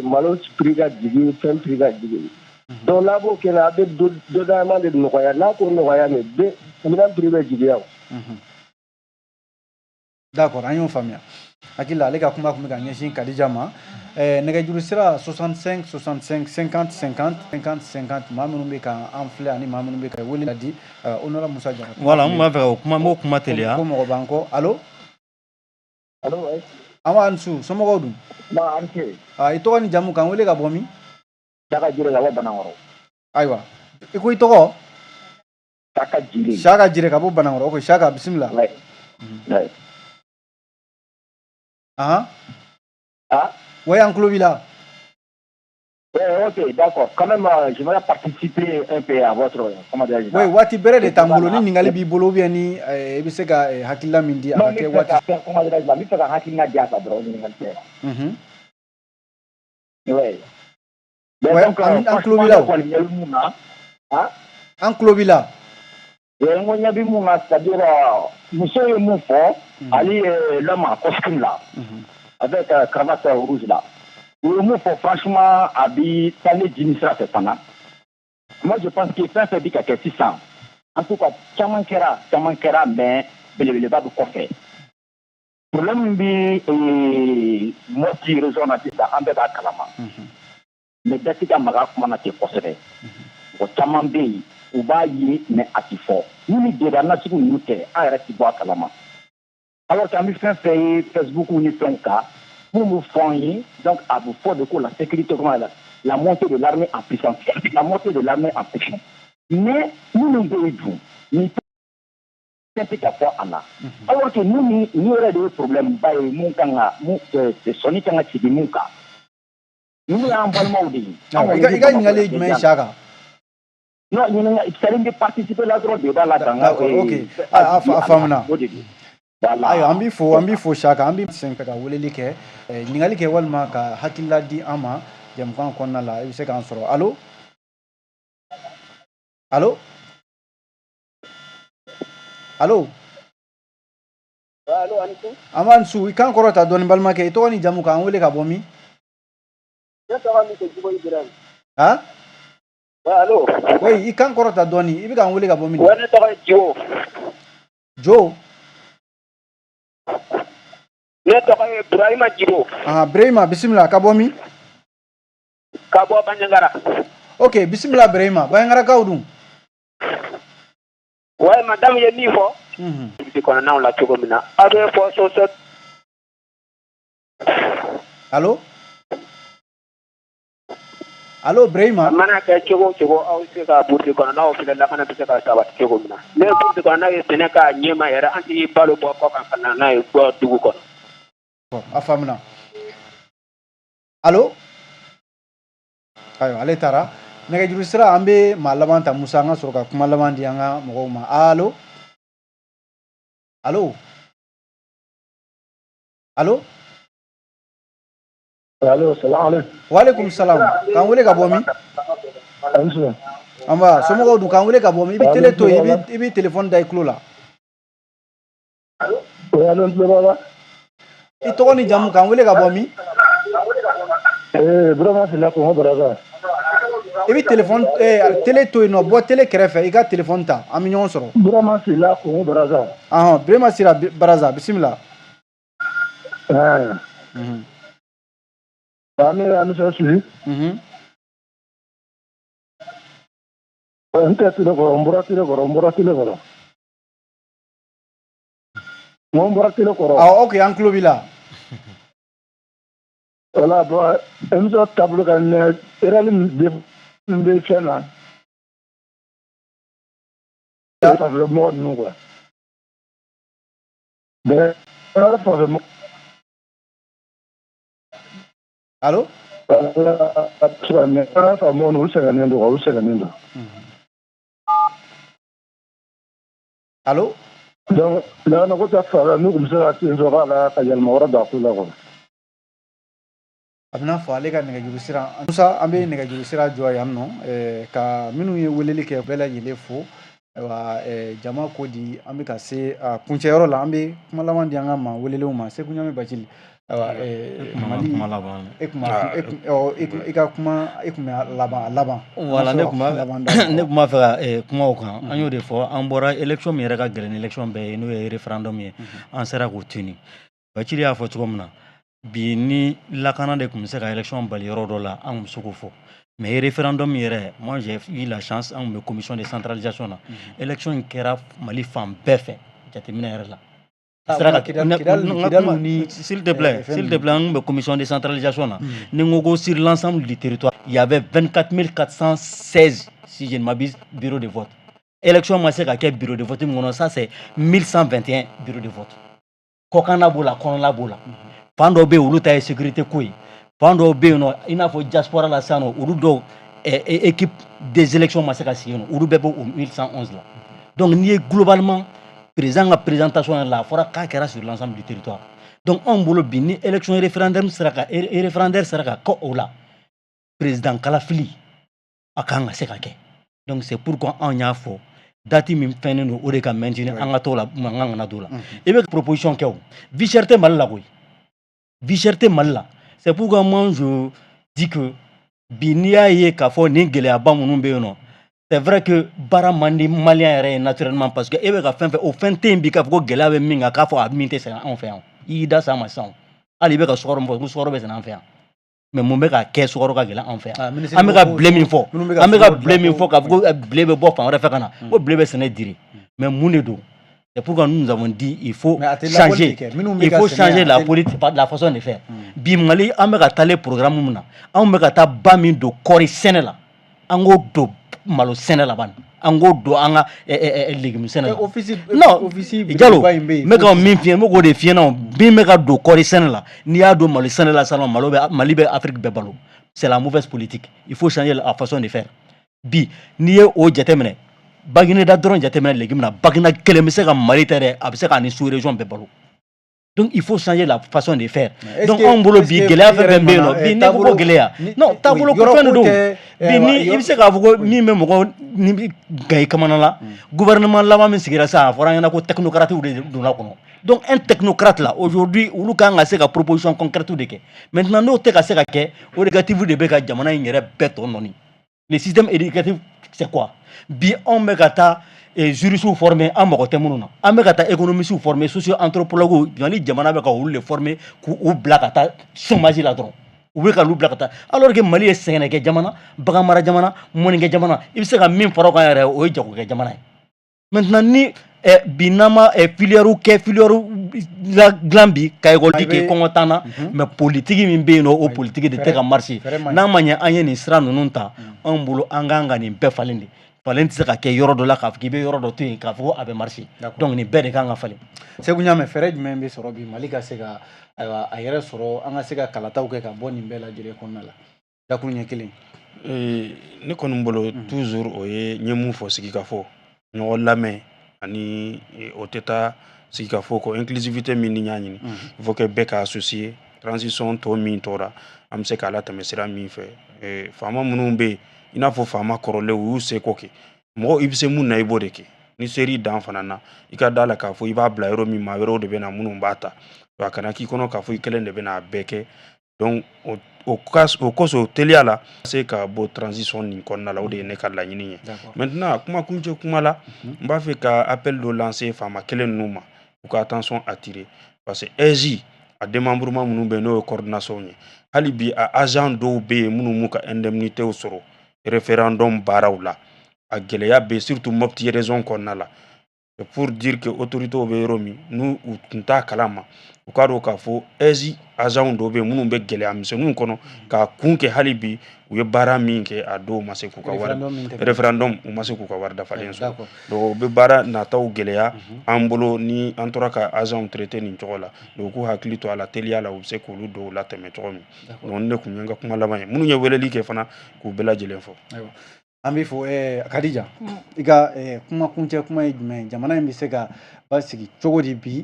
[SPEAKER 5] malo prix ka jigin, fɛn prix ka jigin. Donc n'a b'o kɛ, a bɛ dédouanement de nɔgɔya. N'a k'o nɔgɔya nin bɛ, minɛn prix bɛ jigin yan.
[SPEAKER 1] D'accord, an y'o faamuya. Hakili la, ale ka kuma tun bɛ ka ɲɛsin Kadija ma. Nɛgɛjuru sira, 65 65 50 50, 50 50, maa minnu bɛ ka an filɛ ani maa minnu bɛ ka wele di, honorable Musa Jara.
[SPEAKER 4] Voilà, n b'a fɛ ka o kuma, n b'o kuma teliya.
[SPEAKER 1] Ko mɔgɔ b'an kɔ. Allo.
[SPEAKER 5] Allo, oui.
[SPEAKER 1] An b'a su, somɔgɔw dun?
[SPEAKER 6] Ba, an ce.
[SPEAKER 1] I tɔgɔ ni jamu, k'an wele ka bɔ min?
[SPEAKER 6] Saka Jire ka bɔ Banankɔrɔ.
[SPEAKER 1] Ayiwa, i ko i tɔgɔ?
[SPEAKER 6] Saka Jire.
[SPEAKER 1] Saka Jire ka bɔ Banankɔrɔ. Ok, Saka, bisimila.
[SPEAKER 6] Ouais. Ouais.
[SPEAKER 1] Ahan.
[SPEAKER 6] Ah?
[SPEAKER 1] Ouais, an tulo b'i la.
[SPEAKER 6] Ouais, ok, d'accord. Quand même, j'aimerais participer un peu à votre, comment dirais-je?
[SPEAKER 1] Oui, waati bɛrɛ de t'an bolo. Ni ɲininkali b'i bolo, ou bien ni i bɛ se ka hakilina min di, a ka kɛ waati.
[SPEAKER 6] Comment dirais-je, n bɛ fɛ ka hakilina di a kan dɔrɔn, ɲininkali tɛ. Ouais.
[SPEAKER 1] Ouais,
[SPEAKER 6] donc,
[SPEAKER 1] an tulo b'i la o.
[SPEAKER 6] Kɔni ɲɛ bɛ mun na? Ah?
[SPEAKER 1] An tulo b'i la.
[SPEAKER 6] N ko ɲɛ bɛ mun na, c'est-à-dire muso ye mun fɔ, ale l'homme en costume là, avec cravate rouge là. U ye mun fɔ, franchement, a bi taa ne jini sira fɛ fana. Moi, je pense que fɛn fɛn bi ka kɛ sisan, en tout cas, caman kɛra, caman kɛra, mais belebeleba bɛ kɔfɛ. Problème min bɛ Mopti région na sisan, an bɛɛ b'a kalama. Mais bɛɛ tɛ ka maga kuma na ten kosɛbɛ. Mɔgɔ caman bɛ yen, u b'a ye, mais a tɛ fɔ. Ni ni débat nasugu ninnu tɛ, an yɛrɛ tɛ bɔ a kalama. Alors que an bɛ fɛn fɛn ye Facebook ni fɛnw kan, mun bɛ fɔ an ye, donc a bɛ fɔ de ko la sécurité, comment la montée de l'armée en puissance, la montée de l'armée en puissance. Mais minnu bɛ yen dun, nin fɛn tɛ ka fɔ a la. Alors que ni yɛrɛ de ye problème ba ye, mun kan ka mun sɔnni kan ka sigi mun kan. Ninnu y'an balimaw de ye.
[SPEAKER 1] I ka ɲininkali ye jumɛn ye, Saka?
[SPEAKER 6] Non, ɲininkali, c'est à dire n bɛ participer la dɔrɔn débat la kan.
[SPEAKER 1] D'accord, ok, a faamuna.
[SPEAKER 6] O de don. Voilà.
[SPEAKER 1] Ayiwa, an b'i fo Saka. An b'i sen ka weleli kɛ, ɲininkali kɛ walima ka hakilila di an ma jɛmukan kɔnɔna la, i bɛ se k'an sɔrɔ. Allo, allo, allo.
[SPEAKER 5] Allo, ani su.
[SPEAKER 1] An b'an su. I kan kɔrɔ ta dɔɔni, balimakɛ. I tɔgɔ ni jamu, k'an wele ka bɔ min?
[SPEAKER 5] Ne tɔgɔ Monsieur Djibo Ibrahim.
[SPEAKER 1] Han?
[SPEAKER 5] Ouais, allo.
[SPEAKER 1] Oui, i kan kɔrɔ ta dɔɔni. I bɛ k'an wele ka bɔ min?
[SPEAKER 5] Ouais, ne tɔgɔ ye Djibo.
[SPEAKER 1] Jo.
[SPEAKER 5] Ne tɔgɔ ye Burahima Djibo.
[SPEAKER 1] Ah, Burahima, bisimila. Ka bɔ min?
[SPEAKER 5] Ka bɔ Bandiagara.
[SPEAKER 1] Ok, bisimila Burahima. Bandiagarakaw dun?
[SPEAKER 5] Ouais, madame ye min fɔ. Brousse kɔnɔnaw la cogo min na, aw bɛ fɔ so.
[SPEAKER 1] Allo? Allo, Burahima?
[SPEAKER 5] A mana kɛ cogo o cogo, aw bɛ se ka brousse kɔnɔnaw filɛ, lakana bɛ se ka sabati cogo min na. Ne ye brousse kɔnɔnaw ye sɛnɛ k'a ɲɛma yɛrɛ, an tɛ balo bɔ kɔ kan ka na n'a ye bɔ dugu kɔnɔ.
[SPEAKER 1] A faamuna. Allo? Ayiwa, ale taara. Nɛgɛjuru sira, an bɛ maa laban ta, Musa, an ka sɔrɔ ka kuma laban di an ka mɔgɔw ma. Allo? Allo? Allo?
[SPEAKER 5] Allo, salam alaikum.
[SPEAKER 1] Waaleykum salam. K'an wele ka bɔ min? An ba, somɔgɔw dun? K'an wele ka bɔ min? I bɛ télé to yen, i bɛ téléphone da i tulo la.
[SPEAKER 5] Oui, allo, n tulo b'a la.
[SPEAKER 1] I tɔgɔ ni jamu, k'an wele ka bɔ min?
[SPEAKER 5] Eh, Burama Sila, Kongo Brazza.
[SPEAKER 1] I bɛ téléphone télé to yen nɔ, bɔ télé kɛrɛfɛ, i ka téléphone ta, an bɛ ɲɔgɔn sɔrɔ.
[SPEAKER 5] Burama Sila, Kongo Brazza.
[SPEAKER 1] Ahɔn, Burama Sila Brazza, bisimila.
[SPEAKER 5] Ɛɛ. An bɛ émission suivi. N tɛ télé kɔrɔ, n bɔra télé kɔrɔ, n bɔra télé kɔrɔ. N ko n bɔra télé kɔrɔ.
[SPEAKER 1] Awɔ, ok, an tulo b'i la.
[SPEAKER 5] Voilà, bon, émission taabolo ka ɲi, erreur min bɛ fɛn na. Fanfɛ mɔgɔ ninnu quoi. Mais fanfɛ mɔgɔ.
[SPEAKER 1] Allo?
[SPEAKER 5] Mais fanfɛ mɔgɔ ninnu, olu sɛgɛnnen don, olu sɛgɛnnen don.
[SPEAKER 1] Allo?
[SPEAKER 5] Donc, lakana ko ta fan fɛ, n'u tun bɛ se ka sen sɔrɔ a la ka yɛlɛma wɛrɛ don a ko la quoi.
[SPEAKER 1] A bɛna fɔ ale ka nɛgɛjuru sira, Musa, an bɛ nɛgɛjuru sira jɔ yan nɔ ka minnu ye weleli kɛ bɛɛ lajɛlen fo. Ayiwa, jama ko di, an bɛ ka se a kuncɛyɔrɔ la, an bɛ kuma laban di an ka maa welelenw ma. Seku Ɲame Bacili, ayiwa, Mali
[SPEAKER 4] kuma laban.
[SPEAKER 1] E kun i ka kuma, e kun bɛ laban a laban.
[SPEAKER 4] Voilà, ne kun b'a fɛ ka kuma o kan. An y'o de fɔ, an bɔra élection min yɛrɛ ka gɛlɛn ni élection bɛɛ ye, n'o ye référendum ye, an sera k'o tuni. Bacili y'a fɔ cogo min na, bi ni lakana de tun bɛ se ka élection bali yɔrɔ dɔ la, an tun bɛ se k'o fɔ. Mais référendum yɛrɛ, moi j'ai eu la chance, an tun bɛ commission de centralisation na. Élection in kɛra Mali fan bɛɛ fɛ, jateminɛ yɛrɛ la. S'il te plaît, s'il te plaît, an tun bɛ commission de centralisation na. Ni n ko ko sur l'ensemble du territoire, il y avait 24 416, si je ne m'abuse, bureaux de vote. Élection ma se ka kɛ bureau de vote min kɔnɔ, ça c'est 1121 bureaux de vote. Kɔkanna b'o la, kɔnɔla b'o la. Fan dɔw bɛ yen, olu ta ye sécurité ko ye. Fan dɔw bɛ yen nɔ, i n'a fɔ diaspora la sisan nɔ, olu dɔw équipe des élections ma se ka sigi yen nɔ, olu bɛɛ b'o 1111 la. Donc n'i ye globalement président ka présentation yɛrɛ la, a fɔra k'a kɛra sur l'ensemble du territoire. Donc anw bolo bi, ni élection référendaire sera ka référendaire sera ka kɛ o la, président kalafili a kan ka se ka kɛ. Donc c'est pourquoi anw y'a fɔ date min fɛnnen don, o de ka maintenir, an ka t'o la, mankan kana don o la. I bɛ proposition kɛ, o vie chère tɛ Mali la koyi, vie chère tɛ Mali la. C'est pourquoi moi je dis que bi n'i y'a ye k'a fɔ nin gɛlɛyaba minnu bɛ yen nɔ, c'est vrai que baara man di malien yɛrɛ ye naturellement, parce que e bɛ ka fɛn fɛn, o fɛn tɛ yen bi k'a fɔ ko gɛlɛya bɛ min kan, k'a fɔ a min tɛ sɛgɛn anw fɛ yan. I y'i da s'a ma sisan, hali i bɛ ka sukaro min fɔ ko sukaro bɛ sɛnɛ an fɛ yan, mais mun bɛ ka kɛ sukaro ka gɛlɛn an fɛ yan? An bɛ ka blé min fɔ, an bɛ ka blé min fɔ k'a fɔ ko blé bɛ bɔ fan wɛrɛ fɛ ka na, ko blé bɛ sɛnɛ Dire, mais mun de don? C'est pourquoi nous avons dit il faut changer, il faut changer la politique, la façon de faire. Bi Mali, an bɛ ka taalen programme min na, anw bɛ ka taa ba min don kɔɔri sɛnɛ la, an k'o don malo sɛnɛ la bani, an k'o don an ka légume sɛnɛ la. Non Jalo, n bɛ ka min f'i ye, n bɛ k'o de f'i ɲɛna. Min bɛ ka don kɔɔri sɛnɛ la, n'i y'a don malo sɛnɛ la sisan, malo bɛ Mali bɛ Afrique bɛɛ balo. C'est la mauvaise politique, il faut changer la façon de faire. Bi n'i ye o jateminɛ, Bagineda dɔrɔn jateminɛ légume na, Baginda kelen bɛ se ka Mali tɛ dɛ, a bɛ se k'a ni sous région bɛɛ balo. Donc il faut changer la façon de faire. Donc anw bolo bi, gɛlɛya fɛn fɛn bɛ yen nɔ bi, n'i ko ko gɛlɛya, non, taabolo ko fɛn de don. Bi ni i bɛ se k'a fɔ ko min bɛ mɔgɔ ni gan i kamana la, gouvernement laban min sigira sisan, a fɔra an ɲɛna ko technocrate de donna kɔnɔ. Donc un technocrate là, aujourd'hui, olu kan ka se ka proposition concrète de kɛ. Maintenant n'o tɛ ka se ka kɛ, o négatif de bɛ ka jamana in yɛrɛ bɛɛ tɔ nɔɔni. Le système éducatif, c'est quoi? Bi anw bɛ ka taa juristes former, an mago tɛ minnu na. An bɛ ka taa économistes former, socio anthropologues. Mali jamana bɛ ka olu de former k'u bila ka taa chômage la dɔrɔn. U bɛ ka olu bila ka taa, alors que Mali ye sɛnɛkɛ jamana, bagan mara jamana, mɔnikɛ jamana. I bɛ se ka min fara o kan yɛrɛ, o ye jagokɛ jamana ye. Maintenant ni bi n'an ma filière kɛ, filière la dilan bi ka école kɛ, kɔngɔ t'an na. Mais politique min bɛ yen nɔ, o politique de tɛ ka marcher. N'a ma ɲɛ an ye nin sira ninnu ta, anw bolo an kan ka nin bɛɛ falen de. Falen tɛ se ka kɛ yɔrɔ dɔ la k'a fɔ k'i bɛ yɔrɔ dɔ to yen k'a fɔ ko a bɛ marcher. Donc nin bɛɛ de kan ka falen.
[SPEAKER 1] Segu Ɲame, fɛɛrɛ jumɛn bɛ sɔrɔ bi Mali ka se ka, ayiwa, a yɛrɛ sɔrɔ, an ka se ka kalataw kɛ ka bɔ nin bɛɛ lajɛlen kɔnɔna la, dakuru ɲɛ kelen?
[SPEAKER 2] Ne kɔni bolo, toujours o ye n ye mun fɔ, sigikafɔ, ɲɔgɔn lamɛn, ani o tɛ taa sigikafɔ kɔ, inclusivité min ni y'a ɲini, il faut que bɛɛ ka associer. Transition tɔ min tora, an bɛ se k'a latɛmɛ sira min fɛ, faama minnu bɛ yen, i n'a fɔ faama kɔrɔlenw, u y'u seko kɛ. Mɔgɔ i bɛ se mun na, i b'o de kɛ. Ni seri dan fana na, i ka da la k'a fɔ i b'a bila yɔrɔ min, maa wɛrɛw de bɛ na minnu b'a ta. A kana k'i kɔnɔ k'a fɔ i kelen de bɛ n'a bɛɛ kɛ. Donc o kosɔn, teliya la se ka bɔ transition nin kɔnɔna la, o de ye ne ka laɲini ye. Maintenant, kuma kuncɛ kuma la, n b'a fɛ ka appel dɔ lancer faama kelen ninnu ma, u ka attention attirer, parce que AIGE a démembrement minnu bɛ yen, n'o ye coordination ye, hali bi a agent dɔw bɛ yen minnu m'u ka indemnité sɔrɔ référendum baaraw la. A gɛlɛya bɛ yen, surtout Mopti région kɔnɔna la. C'est pour dire que autorités bɛ yɔrɔ min n'u u tun t'a kalama, u k'a dɔn k'a fɔ AIGE agent dɔw bɛ yen minnu bɛ gɛlɛya misɛnninw kɔnɔ k'a kun kɛ. Hali bi u ye baara min kɛ, a dɔw ma se k'u ka wari, référendum, u ma se k'u ka wari dafalen sɔrɔ. Donc o bɛ baara nataw gɛlɛya an bolo ni an tora ka agents traiter nin cogo la. Donc u k'u hakili to a la teliya la, u bɛ se k'olu dɔw latɛmɛ cogo min. Donc ne kun ye n ka kuma laban ye. Minnu ye weleli kɛ fana, k'u bɛɛ lajɛlen fɔ.
[SPEAKER 1] An b'i fo. Kadija, i ka kuma kuncɛ kuma ye jumɛn ye? Jamana in bɛ se ka basigi cogo di bi?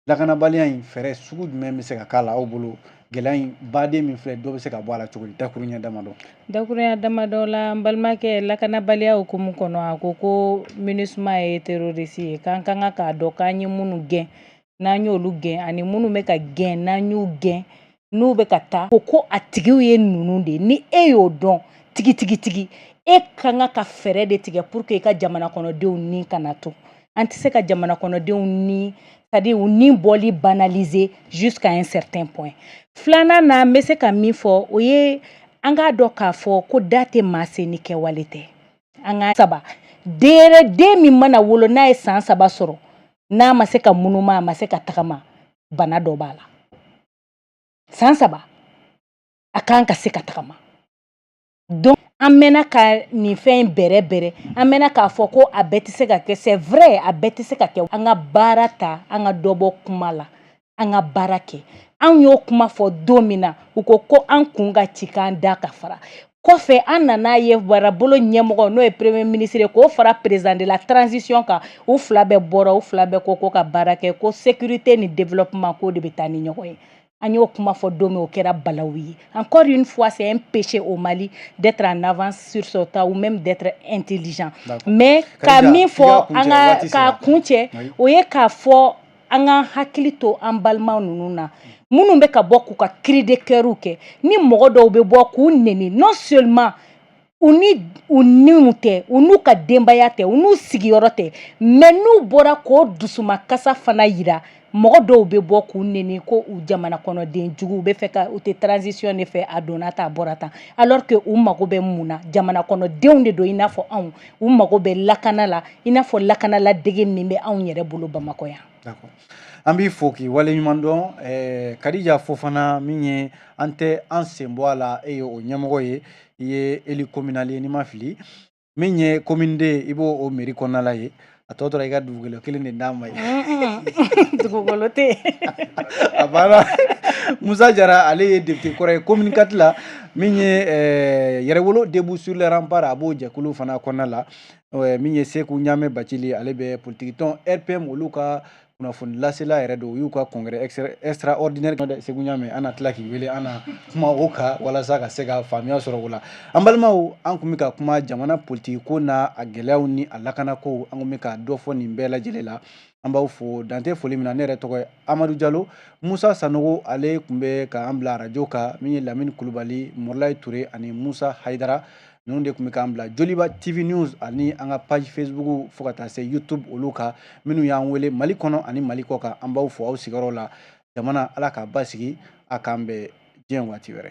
[SPEAKER 1] Lakanabaliya in, fɛɛrɛ sugu jumɛn bɛ se ka k'a la aw bolo? Gɛlɛya in baden min filɛ, dɔ bɛ se ka bɔ a la cogo di? Dakuru ɲɛ damadɔ.
[SPEAKER 3] Dakurunya damadɔ la, n balimakɛ, lakanabaliya hukumu kɔnɔ, a ko ko MINUSMA ye terroriste ye, k'an kan k'a dɔn k'an ye minnu gɛn, n'an y'olu gɛn, ani minnu bɛ ka gɛn, n'an y'u gɛn, n'u bɛ ka taa, ko a tigiw ye ninnu de. Ni e y'o dɔn tigitigi, e ka kan ka fɛɛrɛ de tigɛ pour que i ka jamana kɔnɔdenw ni kana to. An tɛ se ka jamana kɔnɔdenw ni, c'est à dire u ni bɔli banaliser jusqu'à un certain point. Filanan na, n bɛ se ka min fɔ, o ye an k'a dɔn k'a fɔ ko da tɛ maa se ni kɛwale tɛ. An ka saba den, den min mana wolo, n'a ye san 3 sɔrɔ, n'a ma se ka munuma, a ma se ka tagama, bana dɔ b'a la. San 3, a kan ka se ka tagama. Donc an mɛnna ka nin fɛn in bɛrɛ bɛrɛ, an mɛnna k'a fɔ ko a bɛɛ tɛ se ka kɛ. C'est vrai, a bɛɛ tɛ se ka kɛ. An ka baara ta, an ka dɔ bɔ kuma la, an ka baara kɛ. Anw y'o kuma fɔ don min na, u ko ko an kun ka ci k'an da ka fara kɔfɛ. An nana ye marabolo ɲɛmɔgɔ, n'o ye premier ministre ye, k'o fara président de la transition kan, u fila bɛɛ bɔra, u fila bɛɛ ko ko ka baara kɛ, ko sécurité ni développement, k'o de bɛ taa ni ɲɔgɔn ye. An y'o kuma fɔ don min, o kɛra balawu ye. Encore une fois, c'est un péché au Mali d'être en avance sur son temps ou même d'être intelligent. Mais ka min fɔ, an ka k'a kun cɛ, o ye k'a fɔ an ka hakili to an balima ninnu na, minnu bɛ ka bɔ k'u ka cri de cœur kɛ, ni mɔgɔ dɔw bɛ bɔ k'u neni, non seulement U ni u niw tɛ, u n'u ka denbaya tɛ, u n'u sigiyɔrɔ tɛ. Mais n'u bɔra k'o dusumakasa fana yira, mɔgɔ dɔw bɛ bɔ k'u neni ko u jamana kɔnɔden jugu bɛ fɛ ka u tɛ transition de fɛ, a donna tan, a bɔra tan, alors que u mago bɛ mun na? Jamana kɔnɔdenw de don i n'a fɔ anw. U mago bɛ lakana la i n'a fɔ lakana ladege min bɛ anw yɛrɛ bolo Bamakɔ yan.
[SPEAKER 1] D'accord, an b'i fo k'i waleɲuman dɔn. Kadija Fofana, min ye an tɛ an sen bɔ a la, e ye o ɲɛmɔgɔ ye, i ye élu communal ye, n'i ma fili, min ye commune 2, i b'o o mairie kɔnɔna la ye. A tɔ tora i ka dugukolo kelen de d'an ma ye.
[SPEAKER 3] Dugukolo tɛ.
[SPEAKER 1] A banna. Musa Jara, ale ye député kɔrɔ ye commune 4 la, min ye Yɛrɛwolo debout sur les remparts, a b'o jɛkulu fana kɔnɔna la. Min ye Seku Ɲame Bacili, ale bɛ politique tɔn RPM, olu ka kunnafoni lasela yɛrɛ don. U y'u ka congrès extraordinaire. Seku Ɲame, an na tila k'i wele, an na kuma o kan walasa ka se ka faamuya sɔrɔ o la. An balimaw, an kun bɛ ka kuma jamana politique ko n'a a gɛlɛyaw ni a lakanako. An kun bɛ ka dɔ fɔ nin bɛɛ lajɛlen la. An b'aw fo dante foli min na. Ne yɛrɛ tɔgɔ ye Amadu Jalo. Musa Sanogo, ale tun bɛ k'an bila arajo kan. Min ye Lamini Kulubali, Morilayi Ture ani Musa Hayidara, ninnu de tun bɛ k'an bila Joliba TV News ani an ka page Facebook fo ka taa se YouTube olu kan. Minnu y'an wele Mali kɔnɔ ani Mali kɔ kan, an b'aw fo aw sigiyɔrɔ la. Jamana, Ala k'a basigi. A k'an bɛn diɲɛ waati wɛrɛ.